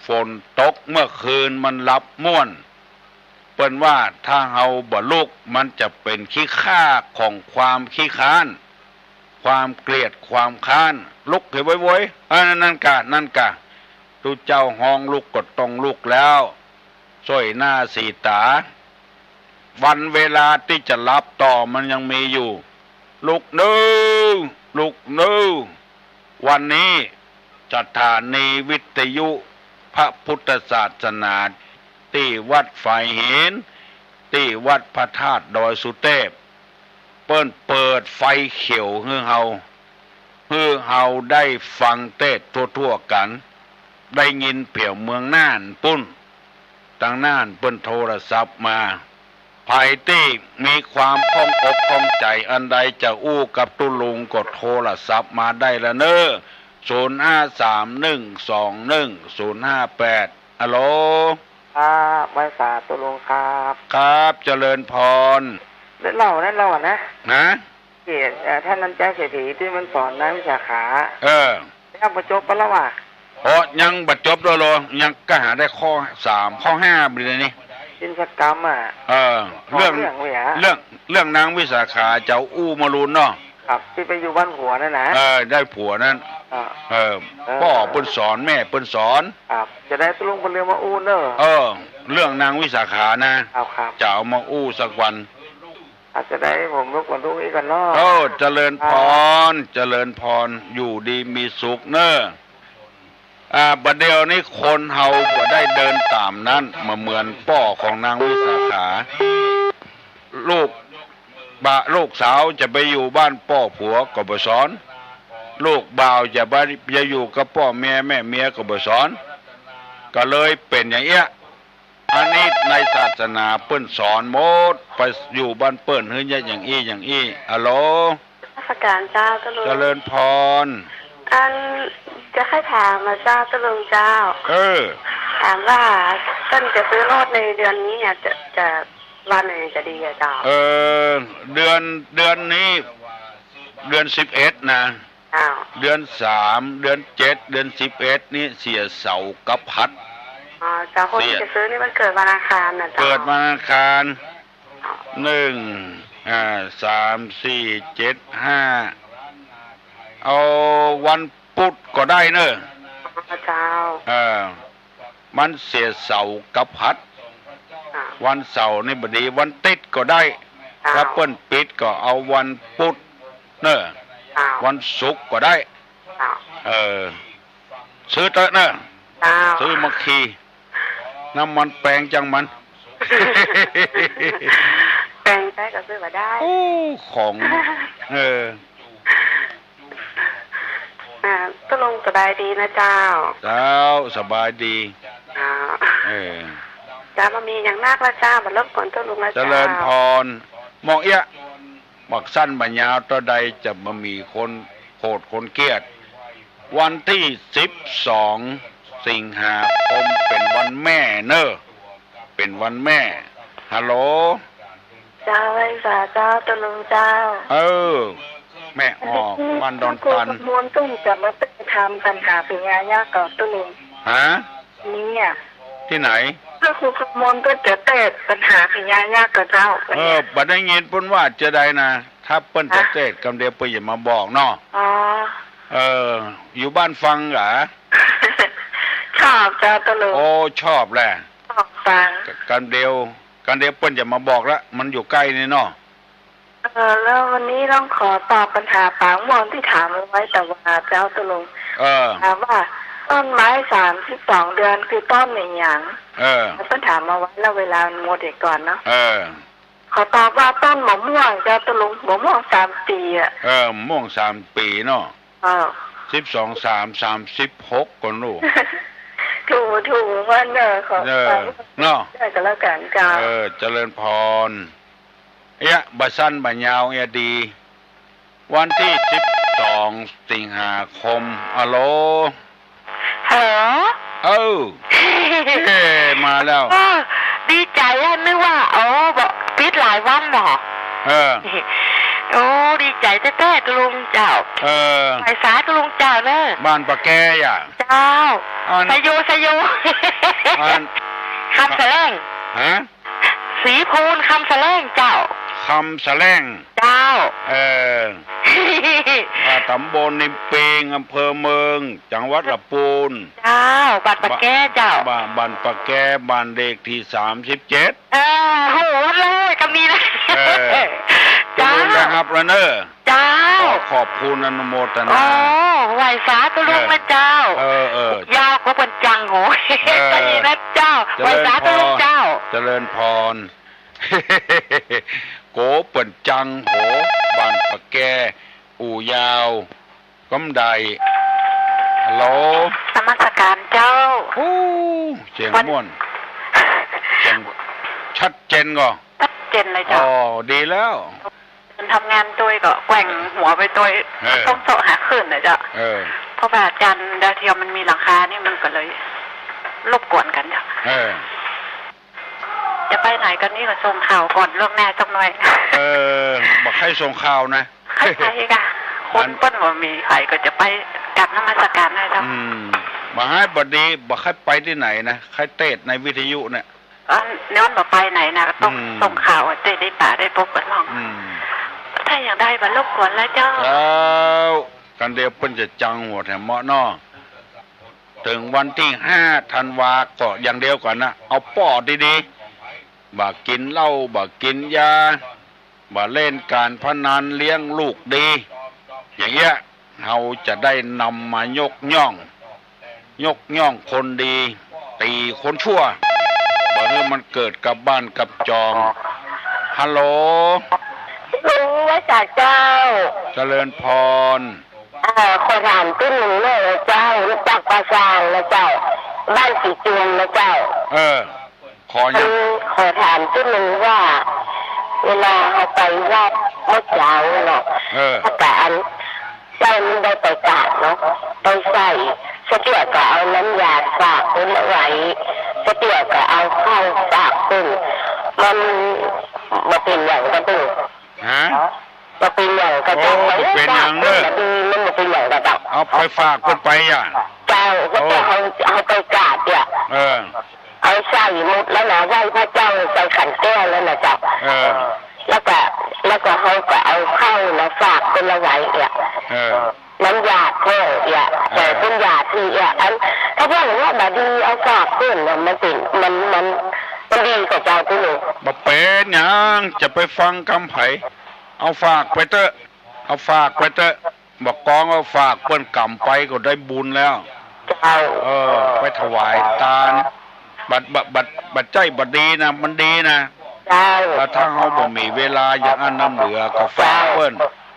ฝนตกเมื่อคืนมันหลับม่วน เปิ้นว่าถ้าเฮาบ่ลุก มันจะเป๋นขี้ข้าของความขี้คร้าน ความเกลียด ความคร้าน ลุกเหียโวยๆ เออ นั่นกะ นั่นกะ ตุ๊เจ้าฮ้องลุกก็ต้องลุกแล้ว ส่วยหน้าสีต๋า วันเวลาตี้จะหลับต่อมันยังมีอยู่ ลุกเน่อ ลุกเน่อ วันนี้สถานีวิทยุพระพุทธศาสนา ตี้วัดฝายหิน ตี้วัดพระธาตุดอยสุเทพ เปิ้นเปิดไฟเขียวหื้อเฮา หื้อเฮาได้ฟังเทศน์ทั่วๆ กั๋น ได้ยินแผวเมืองน่านปู๊น ตางน่านเปิ้นโทรศัพท์มา ใผตี้มีความข้องอกข้องใจ๋อันใดจะอู้กับตุ๊ลุงก็โทรศัพท์มาได้ละเน่อ ศูนย์ห้าสามหนึ่งสองหนึ่งศูนย์ห้าแปด ฮัลโหล ครับ ไหว้สาตุ๊ลุงครับ ครับ เจริญพร ได้เล่านะ เล่าอะนะ ฮะ ตี้ เอ่อ ต้านน้ำใจ๊เศรษฐีตี้มันสอนนางวิสาขา เออ ยังบ่จบปะละวะ โอ้ ยังบ่จบแล้วเหรอ ยังก้าหาได้ข้อสาม ข้อห้าไปเลยนี่ กิจกรรมอะ เออ เรื่อง เรื่องเวีย เรื่อง เรื่องนางวิสาขา เจ้าอู้มาลูนเนาะ ครับ ตี้ไปอยู่บ้านผัวนั่นนะ เออ ได้ผัวนั้น อ่า เออ เออ ป้อเปิ้นสอน แม่เปิ้นสอน ครับ จะได้ตุ๊ลุงเปิ้นเรื่องมาอู้เน่อ เออ เรื่องนางวิสาขานะ ครับ ครับ จะเอามาอู้สักวัน อาจจะได้ผมรบกวนตุ๊ลุงอี้ก่อนเนาะ โอ้ เจริญพร เจริญพร อยู่ดีมีสุขเน่อ อ่า บ่าเดี่ยวนี้คนเฮาบ่ได้เดินต๋ามนั้น บ่เหมือนป้อของนางวิสาขา ลูกบ่า ลูกสาวจะไปอยู่บ้านป้อผัวก็บ่สอน ลูกบ่าวจะไป จะอยู่กับป้อเมียแม่เมียก็บ่สอน ก็เลยเป๋นอย่างเอี้ย อันนี้ในศาสนาเปิ้นสอนหมด ไปอยู่บ้านเปิ้นหื้อเยียะอย่างอี้อย่างอี้ ฮัลโหล นมัสการเจ้าตุ๊ลุง เจริญพร อันจะใค่ถามอะเจ้าตุ๊ลุงเจ้า เออ ถามว่าต้นจะซื้อรถในเดือนนี้อะ จะ จะวันไหนจะดีอะเจ้า เออ เดือน เดือนนี้ เดือนสิบเอ็ดนะ อ้าว เดือนสาม เดือนเจ็ด เดือนสิบเอ็ดนี่เสียเสากับหัส อ๋อ เจ้า คนที่ เสีย จะซื้อนี่มันเกิดวันอังคารนะเจ้า เกิดวันอังคาร หนึ่ง อ่า สาม สี่ เจ็ด ห้า เอาวันพุธก็ได้เนอะ อ๋อ เจ้า เออ มันเสียเสากับหัส อ่า วันเสาร์นี่บ่ดี วันติ๊ดก็ได้ อ้าว ถ้าเปิ้นปิดก็เอาวันพุธเนอะ อ้าว วันศุกร์ก็ได้ อ้าว เออ ซื้อเต๊อะเนอะ อ้าว ซื้อมาขี่ น้ำมันแปงจังมัน แปงใจ๊ก็ซื้อมาได้ โอ้ ของ เออ อ่า ตุ๊ลุงสบายดีนะเจ้า เจ้า สบายดี อ่า เออ เจ้า บ่มีหยังนักละเจ้า บ่รบกวนตุ๊ลุงละเจ้า เจริญพร มองเอี้ยะ บ่สั้นบ่ยาวเต้าใด จะบ่มีคนโกรธคนเกลียด วันตี้สิบสองสิงหาคมเป๋นวันแม่เนอะ เป๋นวันแม่ ฮัลโหล เจ้า ไหว้สาเจ้า ตุ๊ลุงเจ้า เออ แม่ออก บ้านดอนตัน ครูคำมวลตุ้มจะมาถามปัญหาพญายักษ์ก่อตุ๊ลุง ฮะ เนี่ย ตี้ไหน ก็ครูคำมวลก็จะเตสน์ปัญหาพญายักษ์ก่อเจ้า เออ บ่ได้ยินเปิ้นว่าจะใดนะ ถ้าเปิ้นจะเตสน์กำเดียวเปิ้นจะมาบอกเนาะ อ๋อ เออ อยู่บ้านฟังเหรอ ชอบเจ้าตุ๊ลุง โอ้ ชอบแหละ ชอบฟัง กำเดียว กำเดียวเปิ้นจะมาบอกละ มันอยู่ใก้นี่เนาะ เออ แล้ววันนี้ต้องขอตอบปัญหาป๋าม่วงตี้ถามเอาไว้แต่วาเจ้าตุ๊ลุง เออ ถามว่าต้นไม้สามสิบสองเดือนคือต้นอะหยัง เออ เปิ้นถามเอาไว้แล้ว เวลามันหมดเสียก่อนเนาะ เออ ขอตอบว่าต้นมะม่วงเจ้าตุ๊ลุง มะม่วงสามปี๋อะ เออ มะม่วงสามปี๋เนาะ เออ สิบสองสาม สามสิบหกก่อลูก ถูก ถูกมันเนอะ ขอ เออ ฟัง เนาะ ได้ก็แล้วกั๋นเจ้า เออ เจริญพร เอี้ยะ บ่สั้นบ่ยาวเอี้ยะดี วันตี้สิบสองสิงหาคม ฮัลโหล ฮัลโหล เออ เอ้ มาแล้ว เออ ดีใจ๋อะ นึกว่า อ๋อ บ่ ปิดหลายวันบ่ เออ โอ้ ดีใจ๋แต๊ๆ ตุ๊ลุงเจ้า เออ ไหว้สาตุ๊ลุงเจ้าเนอะ บ้านปะแกอะ เจ้า อัน สะโย สะโย อัน คำแสลง ฮะ ศรีพูนคำแสลงเจ้า คำแสลง เจ้า เออ อ่า ต๋ำบลนิมปิง อำเภอเมือง จังหวัดละปูน เจ้า บ้านปะแกเจ้า บ้าน บ้านปะแก บ้านเลขตี้สามสิบเจ็ด เออ โห เลย ก็มีนะ เออ เจ้า ตุ๊ลุงได้ฮับแล้วเนอะ เจ้า ขอขอบคุณอนุโมทนา โอ้ ไหว้สาตุ๊ลุงนะเจ้า เออ เออ ยาวกว่าเปิ้นจังโห เออ ตะอี้นะเจ้า เจริญพร ไหว้สาตุ๊ลุงเจ้า เจริญพร โกเปิ้นจังโห บ้านปะแก อู่ยาว กำใด ฮัลโหล นมัสการเจ้า ฮู้ เสียงม่วน เสียงชัดเจนก่อ ชัดเจนเลยเจ้า อ๋อ ดีแล้ว ทำงานตวยก็แกว่งหัวไปตวย เออ ต้องเซาะหาคลื่นนะเจ้า เออ เพราะว่าจานดาวเทียมมันมีหลังคานี่มันก็เลยรบกวนกั๋นเจ้า เออ จะไปไหนกั๋นนี่ก็ส่งข่าวก่อนล่วงหน้าสักหน่อย เออ บ่ใค่ส่งข่าวนะ ใค่ไปก่ะ คนเปิ้นบ่มีใผก็จะไปกราบนมัสการนะเจ้า อืม บ่ใค่ บ่ดี บ่ใค่ไปตี้ไหนนะ ใค่เตสน์ในวิทยุเนี่ย อัน ย้อนบ่ไปไหนนะ ก็ต้อง อืม ส่งข่าวอะ จะได้ปะได้ปบกั๋นมั่ง อืม ถ้าอย่างใดบ่รบกวนแล้วเจ้า เจ้า กำเดียวเปิ้นจะจังหัวแถมเมาะเนาะ เถิงวันตี้ห้าธันวาก็อย่างเดียวก่อนนะ เอาป้อดีๆ บ่ากิ๋นเหล้า บ่ากิ๋นยา บ่าเล่นก๋านพนัน เลี้ยงลูกดี อย่างเงี้ย เฮาจะได้นำมายกย่อง ยกย่องคนดี ตี๋คนชั่ว บ่หื้อมันเกิดกับบ้านกับจอง ฮัลโหล ลุงไหว้สาเจ้า เจริญพร เอ่อ ขอถามตี้นึ่งเน่อนะเจ้า ลูกจักรป่าซางนะเจ้า บ้านสีจุมนะเจ้า เออ ขอยัง คือขอถามตี้นึ่งว่า เวลาเฮาไปวัดเมื่อเจ๊าเนาะ เออ ถ้าก๋าอัน เจ้ามันได้ไปกราบเนาะ ไปใส่ส แต่เตื้อก็เอาน้ำหยาดฝากเปิ้นเอาไว้ แต่เตื้อก็เอาข้าวฝากเปิ้น มันบ่เป๋นหยังกะเตื้อ ฮะ บ่เป๋นหยังกะเจ้า โอ้ บ่เป๋นหยังเน่อ มันบ่เป๋นหยังกะเจ้า เอาไปฝากเปิ้นไปอะ เจ้า ก็ โอ้ แต่เฮา เฮาไปกราบเนี่ย เออ เอาใส่หมดแล้วนะ ไหว้พระเจ้า ใส่ขันแก้วแล้วนะเจ้า เออ แล้วก็ แล้วก็เฮาก็เอาข้าวนะฝากเปิ้นเอาไว้เนี่ย เออ น้ำหยาดพ่องเนี่ย เออ แต่เปิ้นหยาดตี้เนี่ย อัน ถ้าพ่องว่าบ่ดีเอาฝากเปิ้นน่ะ มันเป๋น มัน มัน มันดีกะเจ้าตี้หนึ่ง บ่เป๋นหยัง จะไปฟังกำใผ เอาฝากไปเต๊อะ เอาฝากไปเต๊อะ บ่ากองเอาฝากเปิ้นก๋ำไปก็ได้บุญแล้ว เจ้า เออ ไปถวายตาน บัด บัด บัด บัดใจ้บ่ดีนะ มันดีนะ เจ้า แล้วถ้าเฮาบ่มีเวลาอย่างอั้นน้ำเหลือก็ฝากเปิ้น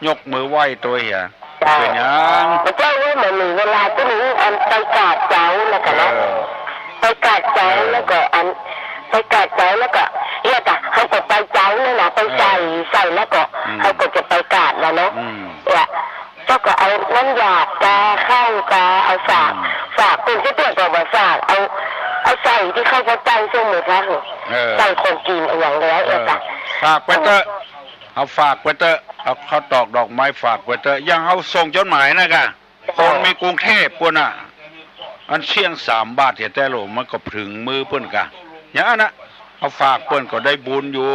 ยกมือไหว้โตเหีย เจ้า เป๋นหยัง บ่ใจ้ว่าบ่มีเวลาตี้หนึ่ง อันไปกราบเจ้าแล้วกะนะ เออ ไปกราบเจ้า เออ แล้วก็อัน ไปกราบเจ้าแล้วก็ เนี่ยกะ เฮาก็ไปเจ้าเนี่ยนะ ไปใส่ เออ ใส่แล้วก็ อืม เฮาก็จะไปกราบแล้วเนาะ อืม เนี่ย เจ้าก็เอาน้ำหยาดกา ข้าวกา เอาฝาก อืม ฝากเปิ้น เจ้าเตื้อก็บ่ฝาก เอา เอาใส่ตี้ข้าพเจ้าเสื้อหมูทะ เออ ใส่ของกิ๋นอะหยังแล้ว เออ เออ กะ ฝากไปเต๊อะ เอาฝากไปเต๊อะ เอาข้าวตอกดอกไม้ฝากไปเต๊อะ อย่างเฮาส่งจดหมายนะกะ คนมีกรุงเทพฯปู้นน่ะ อันเสี้ยงสามบาทแต๊ๆ โหล มันก็เถิงมือเปิ้นกะ อย่างอั้นน่ะ เอาฝากเปิ้นก็ได้บุญอยู่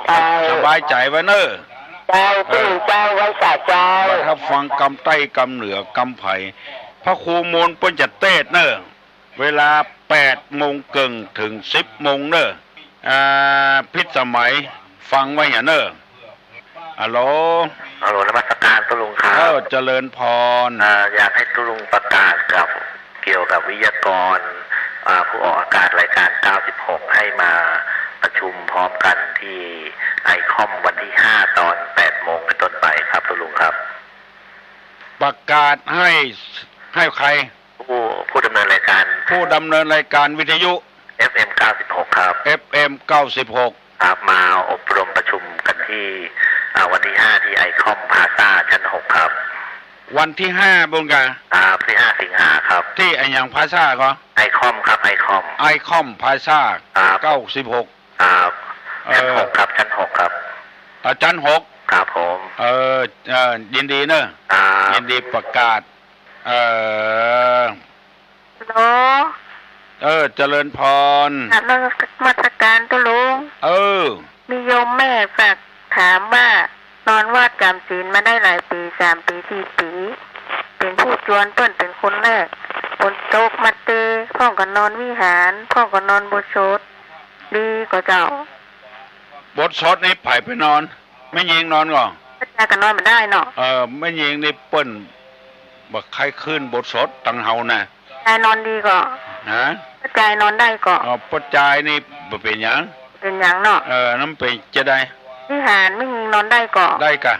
เจ้า สบายใจ๋ไว้เน่อ เจ้า เออ เจ้า ไหว้สาเจ้า บัดถ้าฟังกำใต้กำเหนือกำใผ พระครูมนต์เปิ้นจะเตสน์เน่อ เวลาแปดโมงเกิ่งเถิงสิบโมงเน่อ อ่า พิสมัย ฟังไว้เหียเน่อ ฮัลโหล ฮัลโหล นมัสการตุ๊ลุงครับ เออ เจริญพร อ่า อยากให้ตุ๊ลุงประกาศกับ เกี่ยวกับวิทยากร อ่า ผู้ออกอากาศรายการ เก้าสิบหก ให้มาประชุมพร้อมกันที่ไอคอมวันที่ห้า ตอน แปดโมงเป็นต้นไปครับ ตุ๊ลุงครับ ประกาศให้ ให้ใคร ผู้ ผู้ดำเนินรายการ ผู้ดำเนินรายการวิทยุ เอฟเอ็ม เก้าสิบหก ครับ เอฟเอ็ม เก้าสิบหก ครับ มาอบรมประชุมกันที่ อ่า วันที่ห้า ที่ไอคอมพลาซ่าชั้นหกครับ วันที่ห้าปู้นกะ ครับ ที่ห้าสิงหาครับ ที่อะหยังพลาซ่าก็ ไอคอมครับ ไอคอม ไอคอมพลาซ่า ครับ เก้าสิบหก ครับ เออ ชั้นหกครับ ชั้นหกครับ อ่า ชั้นหก ครับผม เออ เออ ยินดีเน่อ ครับ ยินดีประกาศ เออ ฮัลโหล เออ เจริญพร กราบนมัสการตุ๊ลุง เออ มีโยมแม่ฝากถามว่า นอนวัดจ๋ำศีลมาได้หลายปี๋ สามปี๋ สี่ปี๋ เป๋นผู้จวนเปิ้นเป๋นคนแรก ฝนตกมาเต พ่องก็นอนวิหาร พ่องก็นอนบทสด ดีก่อเจ้า บทสดนี่ใผไปนอน แม่ญิงนอนก่อ ป้าจายก็นอนบ่ได้เนาะ เออ แม่ญิงนี่เปิ้นบ่ใค่ขึ้นบทสดตังเฮานะ ป้าจายนอนดีก่อ ฮะ ป้าจายนอนได้ก่อ อ๋อ ป้าจายนี่บ่เป๋นหยัง เป๋นหยังเนาะ เออ นั้นเป๋นจาใด วิหารแม่ญิงนอนได้ก่อ ได้กะ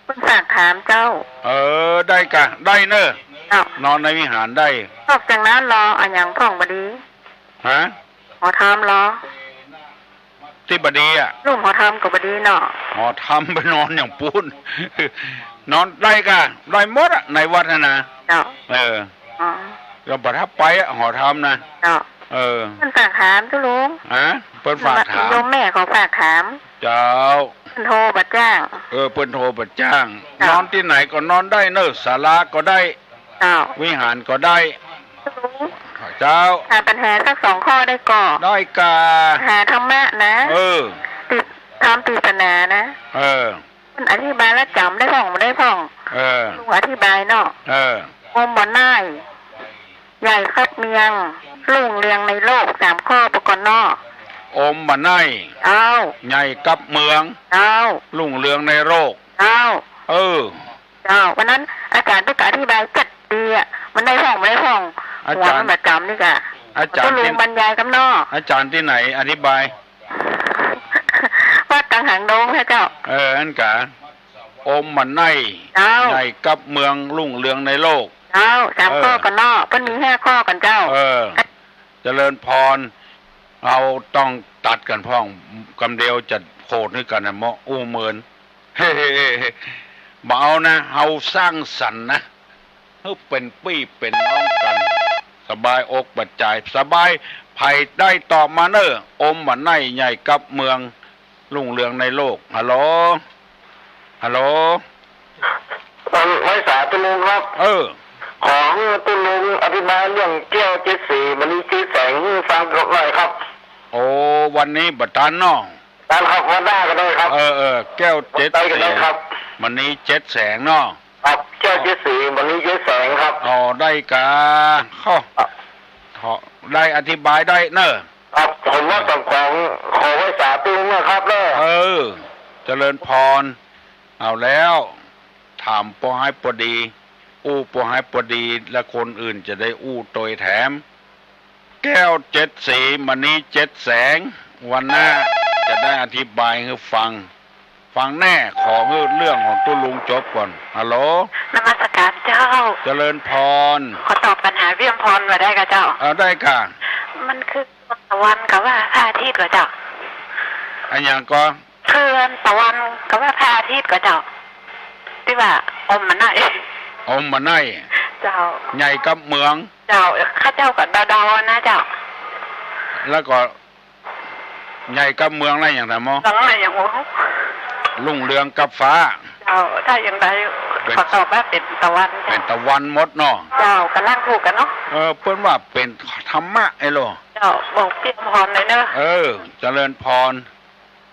เปิ้นฝากถามเจ้า เออ ได้กะ ได้เน่อ เจ้า นอนในวิหารได้ นอกจากนั้นลอ อะหยังพ่องบ่ดี ฮะ หอธรรมลอ ตี้บ่ดีอะ ลุ่มหอธรรมก็บ่ดีเนาะ หอธรรมไปนอนอย่างปู้น นอนได้กะ ได้หมดอะ ในวัดน่ะนะ เจ้า เออ อ๋อ ก็บ่ทับไปอะ หอธรรมนะ เจ้า เออ เปิ้นฝากถามตุ๊ลุง ฮะ เปิ้นฝากถาม โยมแม่เขาฝากถาม เจ้า เปิ้นโทรบ่จ้าง เออ เปิ้นโทรบ่จ้าง เจ้า นอนตี้ไหนก็นอนได้เน่อ ศาลาก็ได้ เจ้า วิหารก็ได้ เจ้า หาปัญหาสักสองข้อได้ก่อ ได้กะ ปัญหาธรรมะนะ เออ ติดตามปริศนานะ เออ เปิ้นอธิบายแล้วจ๋ำได้พ่องบ่ได้พ่อง เออ ลุงอธิบายเนาะ เออ อมบ่าน้อย ใหญ่กับเมือง รุ่งเรืองในโลก สามข้อไปก่อนเนาะ อมบ่าน้อย เจ้า ใหญ่กับเมือง เจ้า รุ่งเรืองในโลก เจ้า เออ เจ้า วันนั้นอาจ๋ารย์เปิ้นก็อธิบายจัดดีอะ มันได้พ่องบ่ได้พ่อง อาจ๋ารย์ หัวมันบ่จ๋ำนี่กะ อาจ๋ารย์ ตุ๊ลุงตี้ บรรยายกำเนาะ อาจ๋ารย์ตี้ไหนอธิบาย วัดตังหางดงค่ะเจ้า เออ อั้นกะ อมบ่าน้อย เจ้า ใหญ่กับเมือง รุ่งเรืองในโลก เจ้า สามข้อก่อนเนาะ เปิ้นมีห้าข้อก่อนเจ้า เออ เจริญพร เฮาต้องตัดกั๋นพ่อง กำเดียวจะโหดหื้อกั๋นนะ เมาะอู้เมิน เฮ้ๆๆๆ บ่เอานะ เฮาสร้างสรรค์นะ หื้อเป๋นปี้เป๋นน้องกั๋น สบายอกสบายใจ๋ สบาย ใผได้ตอบมาเน่อ อมบ่าไน้ ใหญ่กับเมือง รุ่งเรืองในโลก ฮัลโหล ฮัลโหล เอ่อ ไหว้สาตุ๊ลุงครับ เออ ขอหื้อตุ๊ลุงอธิบายเรื่องแก้วเจ็ดสี มณีเจ็ดแสงหื้อฟังหน่อยครับ โอ้ วันนี้บ่ตันเนาะ ตันครับ วันหน้าก็ได้ครับ เออ เออ แก้วเจ็ดสี วันใดก็ได้ครับ มณีเจ็ดแสงเนาะ ครับ แก้วเจ็ดสี มณีเจ็ดแสงครับ อ๋อ ได้ก่ะ ข้อ ครับ ขอ ได้อธิบายได้เน่อ ครับ ผมว่าต้องขอ ขอไหว้สาตุ๊ลุงนะครับเน่อ เออ เจริญพร เอาแล้ว ถามปอหื้อปอดี อู้ปอหื้อปอดี และคนอื่นจะได้อู้ตวยแถม แก้วเจ็ดสี มณีเจ็ดแสง วันหน้าจะได้อธิบายหื้อฟัง ฟังแน่ ขอหื้อเรื่องของตุ๊ลุงจบก่อน ฮัลโหล นมัสการเจ้า เจริญพร ขอตอบปัญหาเวียมพรว่าได้ก่ะเจ้า เอาได้ก่ะ มันคือตะวันกับว่าพระอาทิตย์ก่อเจ้า อะหยังก่อ คือตะวันกับว่าพระอาทิตย์ก่อเจ้า ตี้ว่าอมบ่าไน้ อมบ่าไน้ เจ้า ใหญ่กับเมือง เจ้า ข้าเจ้าก็เดาๆ นะเจ้า แล้วก็ ใหญ่กับเมืองแล้วอย่างใดหมอ เมืองอะไรอย่างโอ้ รุ่งเรืองกับฟ้า เจ้า ถ้าอย่างใด เป็น ขอตอบว่าเป๋นตะวัน เป๋นตะวันหมดเนาะ เจ้า ก่ำลังถูกกั๋นเนาะ เออ เปิ้นว่าเป๋นธรรมะไอ้โล เจ้า บอกปี้อมพรเลยเน่อ เออ เจริญพร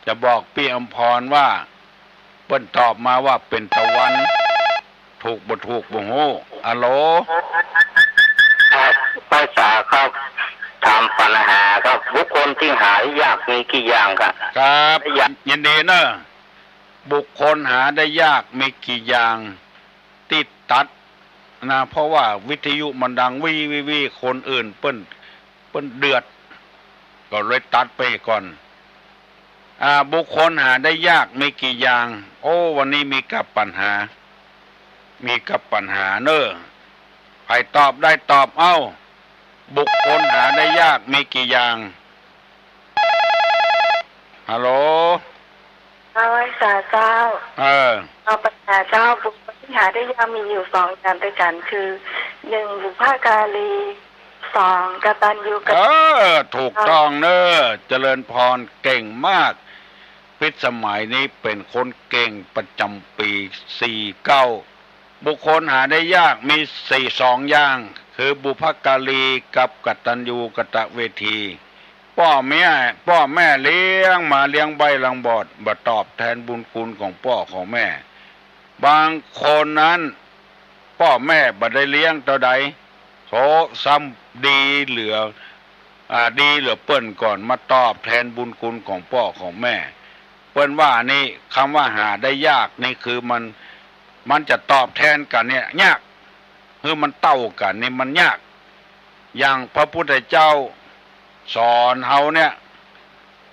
จะบอกปี้อมพรว่า เปิ้นตอบมาว่าเป๋นตะวัน ถูกบ่ถูกบ่ฮู้ ฮัลโหล ครับ ไหว้สาครับ ถามปัญหาครับ บุคคลตี้หาได้ยากมีกี่อย่างครับ ครับ ได้ยาก ยินดีเน่อ บุคคลหาได้ยากมีกี่อย่าง ตี้ตัดนะ เพราะว่าวิทยุมันดังวี้ๆๆ คนอื่นเปิ้น เปิ้นเดือด ก็เลยตัดไปก่อน อ่า บุคคลหาได้ยากมีกี่อย่าง โอ้ วันนี้มีกับปัญหา มีกับปัญหาเน่อ ใผตอบได้ตอบ เอ้า บุคคลหาได้ยากมีกี่อย่าง ฮัลโหล เอาไหว้สาเจ้า เออ เอาปัญหาเจ้า บุคคลตี้หาได้ยากมีอยู่สองอย่างตวยกั๋น คือ หนึ่ง บุพการี สอง กตัญญูกต เออ ถูกต้องเน่อ เจริญพร เก่งมาก พิสมัยนี้เป๋นคนเก่งประจ๋ำปี๋สี่เก้า บุคคลหาได้ยากมีสี่ สองอย่าง คือบุพการีกับกตัญญูกตเวที ป้อแม่ ป้อแม่เลี้ยงมาเลี้ยงใบ้ลังบอด บ่ตอบแทนบุญคุณของป้อของแม่ บางคนนั้น ป้อแม่บ่ได้เลี้ยงเต้าใด โถ ซ้ำดีเหลือ อ่า ดีเหลือเปิ้นก่อนมาตอบแทนบุญคุณของป้อของแม่ เปิ้นว่านี่ กำว่าหาได้ยากนี่คือมัน มันจะตอบแทนกั๋นเนี่ยยาก หื้อมันเต้ากั๋นนี่มันยาก อย่างพระพุทธเจ้าสอนเฮาเนี่ย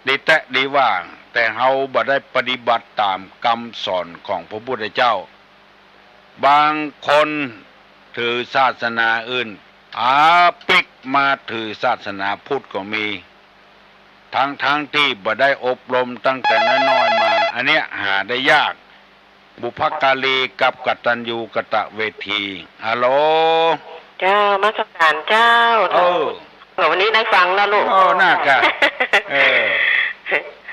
ดีแต๊ดีว่า แต่เฮาบ่ได้ปฏิบัติต๋ามกำสอนของพระพุทธเจ้า บางคนถือศาสนาอื่น อาปิ๊กมาถือศาสนาพุทธก็มี ทั้งๆ ตี้บ่ได้อบรมตั้งแต่น้อยๆ มา อันเนี้ยหาได้ยาก บุพการีกับกตัญญูกตเวที ฮัลโหล เจ้า นมัสการเจ้า เออ วันนี้ได้ฟังแล้วลูก โอ้ น่ากะ เออ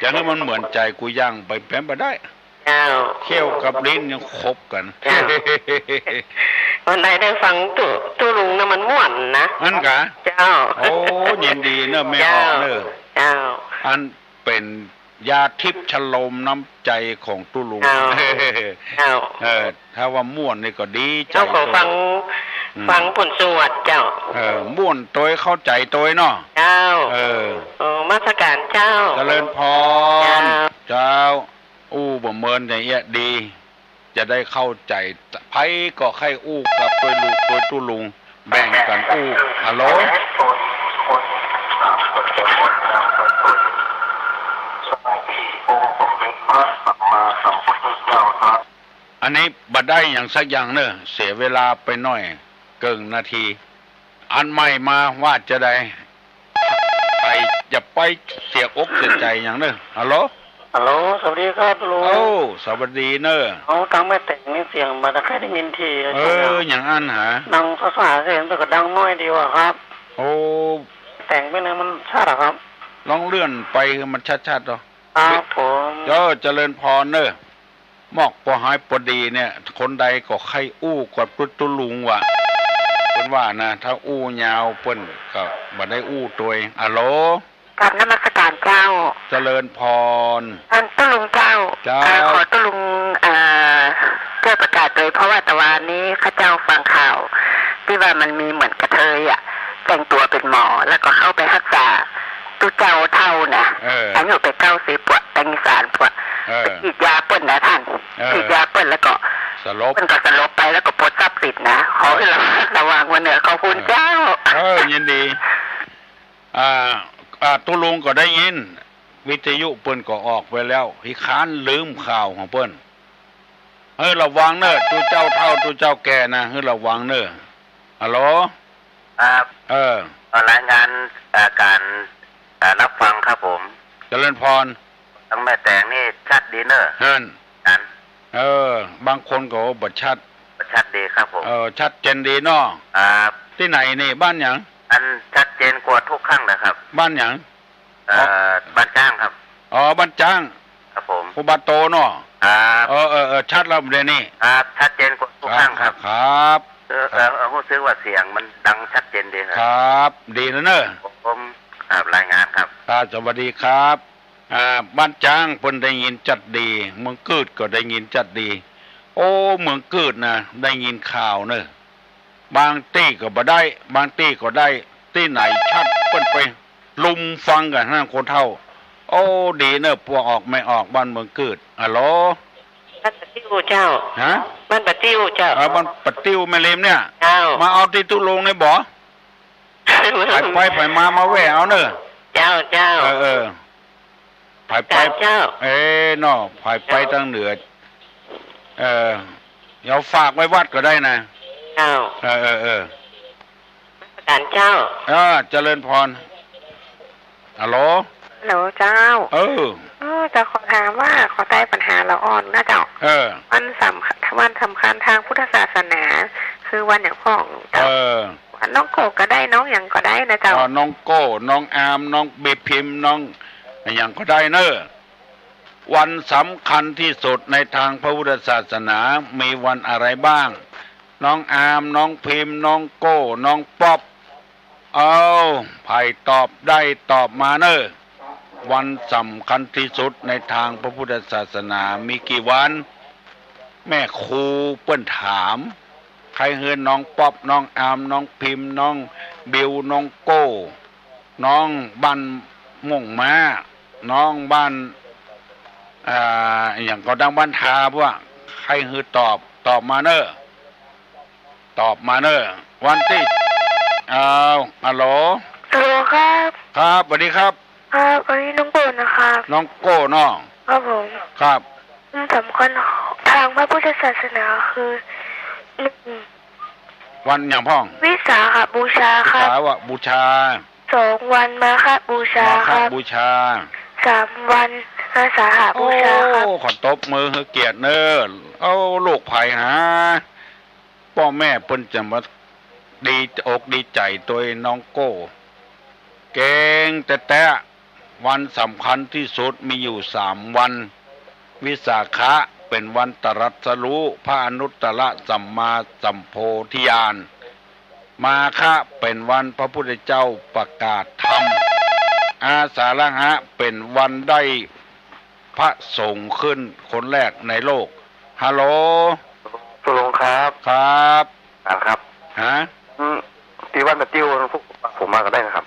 จะหื้อมันเหมือนใจ๋กูยังไปเป๋นบ่ได้ เจ้า เขี้ยวกับลิ้นยังขบกั๋น เจ้า วันใดได้ฟังตุ๊ ตุ๊ลุงนะมันม่วนนะ อั้นกะ เจ้า โอ้ ยินดีเน่อแม่ออกเน่อ เจ้า อันเป๋นยาทิพย์ชโลมน้ำใจ๋ของตุ๊ลุง เจ้า เจ้า เออ ถ้าว่าม่วนนี่ก็ดีใจ๋ เจ้า ขอฟัง อืม ฟังผลสวดเจ้า เออ ม่วนตวยเข้าใจ๋ตวยเนาะ เจ้า เออ เออ นมัสการเจ้า เจริญพร เจ้า เจ้า อู้บ่เมินอย่างเอี้ยดี จะได้เข้าใจ๋ ใผก็ใค่อู้กับตวยลูกตวยตุ๊ลุง แบ่งกั๋นอู้ ฮัลโหล อันนี้บ่ได้หยังสักอย่างเน่อ เสียเวลาไปหน่อย เกิ่งนาที อันใหม่มาว่าจะใด ใผจะไปเสียอกเสียใจ๋หยังเน่อ ฮัลโหล ฮัลโหล สวัสดีครับลุง โอ้ สวัสดีเน่อ เอา ตังแม่แต๋งนี่เสียงบ่ได้ค่อยได้ยินที เออ อย่างอั้นหา ดังภาษาเสียงแต่ก็ดังน้อยดีว่ะครับ โอ้ แต่งไปเนี่ยมันชัดเหรอครับ ลองเลื่อนไปหื้อมันชัดๆ เนาะ ครับผม เออ เจริญพรเนอะ มอกปอหายปอดีเนี่ย คนใดก็ใค่อู้กับตุ๊ลุงว่ะ เปิ้นว่านะ ถ้าอู้ยาวเปิ้นก็บ่ได้อู้ตวย อะโหล กราบนมัสการเจ้า เจริญพร อันตุ๊ลุงเจ้า เจ้า เอ่อ ขอตุ๊ลุง เอ่อ จ้วยประกาศตวย เพราะว่าตะวานี้ข้าเจ้าฟังข่าว ตี้ว่ามันมีเหมือนกระเทยอะ แต่งตั๋วเป๋นหมอ แล้วก็เข้าไปฮักษาตุ๊เจ้าเฒ่านะ เออ อายุไปเก้าสิบปวะ แต่งอีสานปวะ เออ ไปฉีดยาเปิ้นนะต้าน เออ ฉีดยาเปิ้นแล้วก็ สลบ เปิ้นก็สลบไป แล้วก็ปลดทรัพย์สินนะ ขอหื้อระวังระวังไว้เน่อ ขอบคุณเจ้า เออ ยินดี อ่า อ่า ตุ๊ลุงก็ได้ยิน วิทยุเปิ้นก็ออกไปแล้ว ขี้คร้านลืมข่าวของเปิ้น หื้อระวังเน่อ ตุ๊เจ้าเฒ่า ตุ๊เจ้าแก่นะ หื้อระวังเน่อ ฮัลโหล ครับ เออ เอ่อ รายงาน เอ่อ การ เอ่อ รับฟังครับผม เจริญพร ตังแม่แตงนี่ชัดดีเน่อ หั้น หั้น เออ บางคนก็บ่ชัด ชัดดีครับผม เออ ชัดเจนดีเนาะ ครับ ตี้ไหนนี่ บ้านหยัง อันชัดเจนกว่าทุกครั้งเลยครับ บ้านหยัง เอ่อ บ้านจ้างครับ อ๋อ บ้านจ้าง ครับผม ครูบาโตเนาะ ครับ เออ เออ เออ ชัดแล้วเดี๋ยวนี้ ครับ ชัดเจนกว่าทุกครั้งครับ ครับ ครับ เออ เออ เออ รู้สึกว่าเสียงมันดังชัดเจนดีครับ ครับ ดีแล้วเน่อ ผม ครับ รายงานครับ ครับ สวัสดีครับ อ่า บ้านจ้างเปิ้นได้ยินชัดดี เมืองกืดก็ได้ยินชัดดี โอ้ เมืองกืดนะ ได้ยินข่าวเน่อ บางตี้ก็บ่ได้ บางตี้ก็ได้ ตี้ไหนชัดเปิ้นไปลุมฟังกั๋นหั้นคนเฒ่า โอ้ ดีเน่อ ปวกออกแม่ออกบ้านเมืองกืด ฮัลโหล บ้านปะติ้วเจ้า ฮะ บ้านปะติ้วเจ้า เออ บ้านปะติ้วแม่ริมเนี่ย เจ้า มาเอาตี้ตุ๊ลุงเนี่ยบ่ ใผไปใผมามาแว่เอาเน่อ เจ้า เจ้า เออ เออ ใผไป เจ้า เอ๊ะเนาะ ใผไป เจ้า ตางเหนือ เออ เดี๋ยวฝากไว้วัดก็ได้นะ เจ้า เออ เออ เออ นมัสการเจ้า เออ เจริญพร ฮัลโหล ฮัลโหลเจ้า เออ เออ จะขอถามว่า ขอไต้ปัญหาละอ่อนนะเจ้า เออ วันสำคัญ วันสำคัญตางพุทธศาสนา คือวันหยังพ่องเจ้า เออ วันน้องโก้ก็ได้ น้องหยังก็ได้นะเจ้า อ๋อ น้องโก้ น้องอาม น้องบีพิมพ์ น้องหยังก็ได้เน่อ วันสำคัญตี้สุดในตางพระพุทธศาสนามีวันอะไรบ้าง น้องอาม น้องพิมพ์ น้องโก้ น้องป๊อป เอา ใผตอบได้ตอบมาเน่อ วันสำคัญตี้สุดในตางพระพุทธศาสนามีกี่วัน แม่ครูเปิ้นถาม ใค่หื้อน้องป๊อป น้องอาม น้องพิมพ์ น้องบิว น้องโก้ น้องบ้านม่วงม้า น้องบ้าน อ่า อะหยังก็ดัง บ้านทาพวก ใค่หื้อตอบ ตอบมาเน่อ ตอบมาเน่อ วันตี้ อ้าว ฮัลโหล ฮัลโหลครับ ครับ สวัสดีครับ ครับ อันนี้น้องโก้นะครับ น้องโก้เนาะ ครับผม ครับ วันสำคัญตางพระพุทธศาสนาคือ หนึ่ง วันหยังพ่อง วิสาขบูชาครับ วิสาขบูชา สอง วันมาฆบูชาครับ มาฆบูชา สาม วันอาสาหบูชาครับ โอ้ ขอตบมือหื้อเกียรติเน่อ โอ้ ลูกใผหา ป้อแม่เปิ้นจะมาดีอกดีใจ๋ตวยน้องโก้ เก่งแต๊ๆ วันสำคัญตี้สุดมีอยู่สามวัน วิสาขะเป๋นวันตรัสรู้พระอนุตตรสัมมาสัมโพธิญาณ มาฆะเป๋นวันพระพุทธเจ้าประกาศธรรม อาสาฬหะเป๋นวันได้พระสงฆ์ขึ้นคนแรกในโลก ฮัลโหล ตุ๊ลุงครับ ครับ อ่าครับ ฮะ อืม ตี้บ้านตะติ้ว พวกผมมาก็ได้นะครับ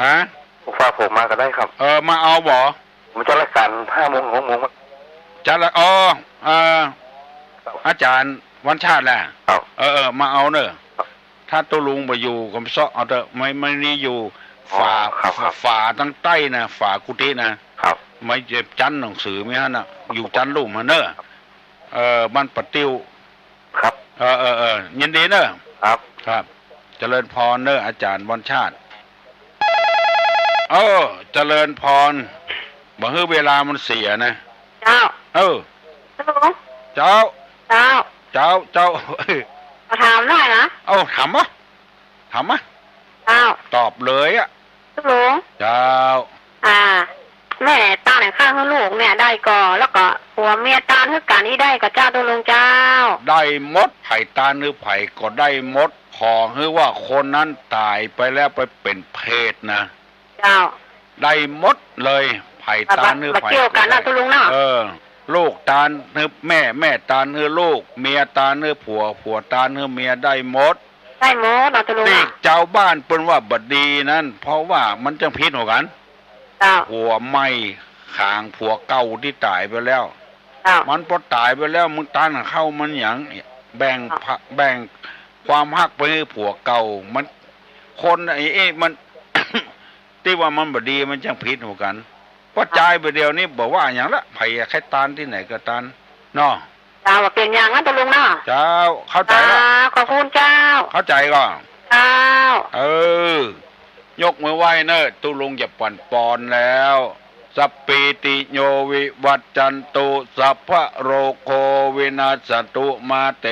ฮะ พวกผมมาก็ได้ครับ เออ มาเอาบ่ ผมจัดรายก๋านห้าโมง หกโมง จัดละ อ๋อ เอ่อ อาจ๋ารย์วันชาติแหละ ครับ เออ เออ มาเอาเน่อ ครับ ถ้าตุ๊ลุงบ่อยู่ก็เซาะเอาเต๊อะ ไม่ ไม่นี่อยู่ อ๋อ ฝา ครับ ครับ ฝาตางใต้นะ ฝากุฏินะ ครับ ไม่ใจ้จั๊นหนังสือไม่หั้นน่ะ อยู่จั๊นลุ่มหั้นเน่อ ครับ เออ บ้านปะติ้ว ครับ เออ เออ เออ ยินดีเน่อ ครับ ครับ เจริญพรเน่อ อาจ๋ารย์วันชาติ เออ เจริญพร บ่หื้อเวลามันเสียนะ เจ้า เออ ฮัลโหล เจ้า เจ้า เจ้า เจ้า ขอถามหน่อยนะ เอ้า ถามมา ถามมา เจ้า ตอบเลยอะ ตุ๊ลุง เจ้า อ่า แม่ตานหื้อข้าหื้อลูกเนี่ยได้ก่อ แล้วก็ผัวเมียตานหื้อกั๋นอี้ได้ก่อเจ้าตุ๊ลุงเจ้า ได้หมด ใผตานหื้อใผก็ได้หมด ขอหื้อว่าคนนั้นต๋ายไปแล้วไปเป๋นเปรตนะ เจ้า ได้หมดเลย ใผตานหื้อใผ บ่เกี่ยวกั๋นนะตุ๊ลุงเนาะ เออ ลูกตานหื้อแม่ แม่ตานหื้อลูก เมียตานหื้อผัว ผัวตานหื้อเมีย ได้หมด ได้หมดเนาะตุ๊ลุง ตี้ เนาะ จาวบ้านเปิ้นว่าบ่ดีนั้น เพราะว่ามันจั้งผิดหัวกั๋น เจ้า ผัวใหม่ขางผัวเก่าตี้ต๋ายไปแล้ว เจ้า มันปอต๋ายไปแล้ว มึงตานกับเขามันหยัง แบ่ง เจ้า ผ- แบ่งความฮักไปหื้อผัวเก่า มัน คนไอ้ ไอ้มัน ตี้ว่ามันบ่ดีมันจั้งผิดหัวกั๋น เพราะ เจ้า จายไปเดี๋ยวนี้บ่ว่าหยังละ ใผใค่ตานตี้ไหนก็ตาน เนาะ เจ้า บ่เป๋นหยังนะตุ๊ลุงเนาะ เจ้า เข้าใจ๋ละ เจ้า ขอบคุณเจ้า เข้าใจ๋ก่อ เจ้า เออ ยกมือไหว้เน่อ ตุ๊ลุงจะปั๋นปอนแล้ว สัพพีติโยวิวัชชันตุ สัพพะโรโควินัสสะตุ มาเต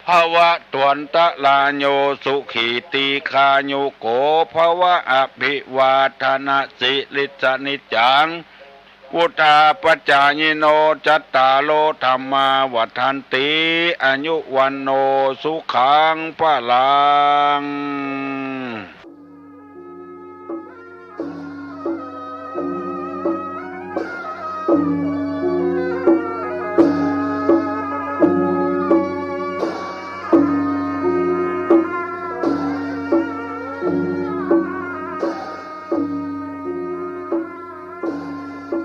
ภะวัตวันตะราโย สุขีตีฆายุโก ภะวะ อะภิวาทะนะสีลิสสะนิจจัง วุฑฒาปะจายิโน จัตตาโร ธัมมา วัฑฒันติ อายุ วัณโณ สุขัง พะลัง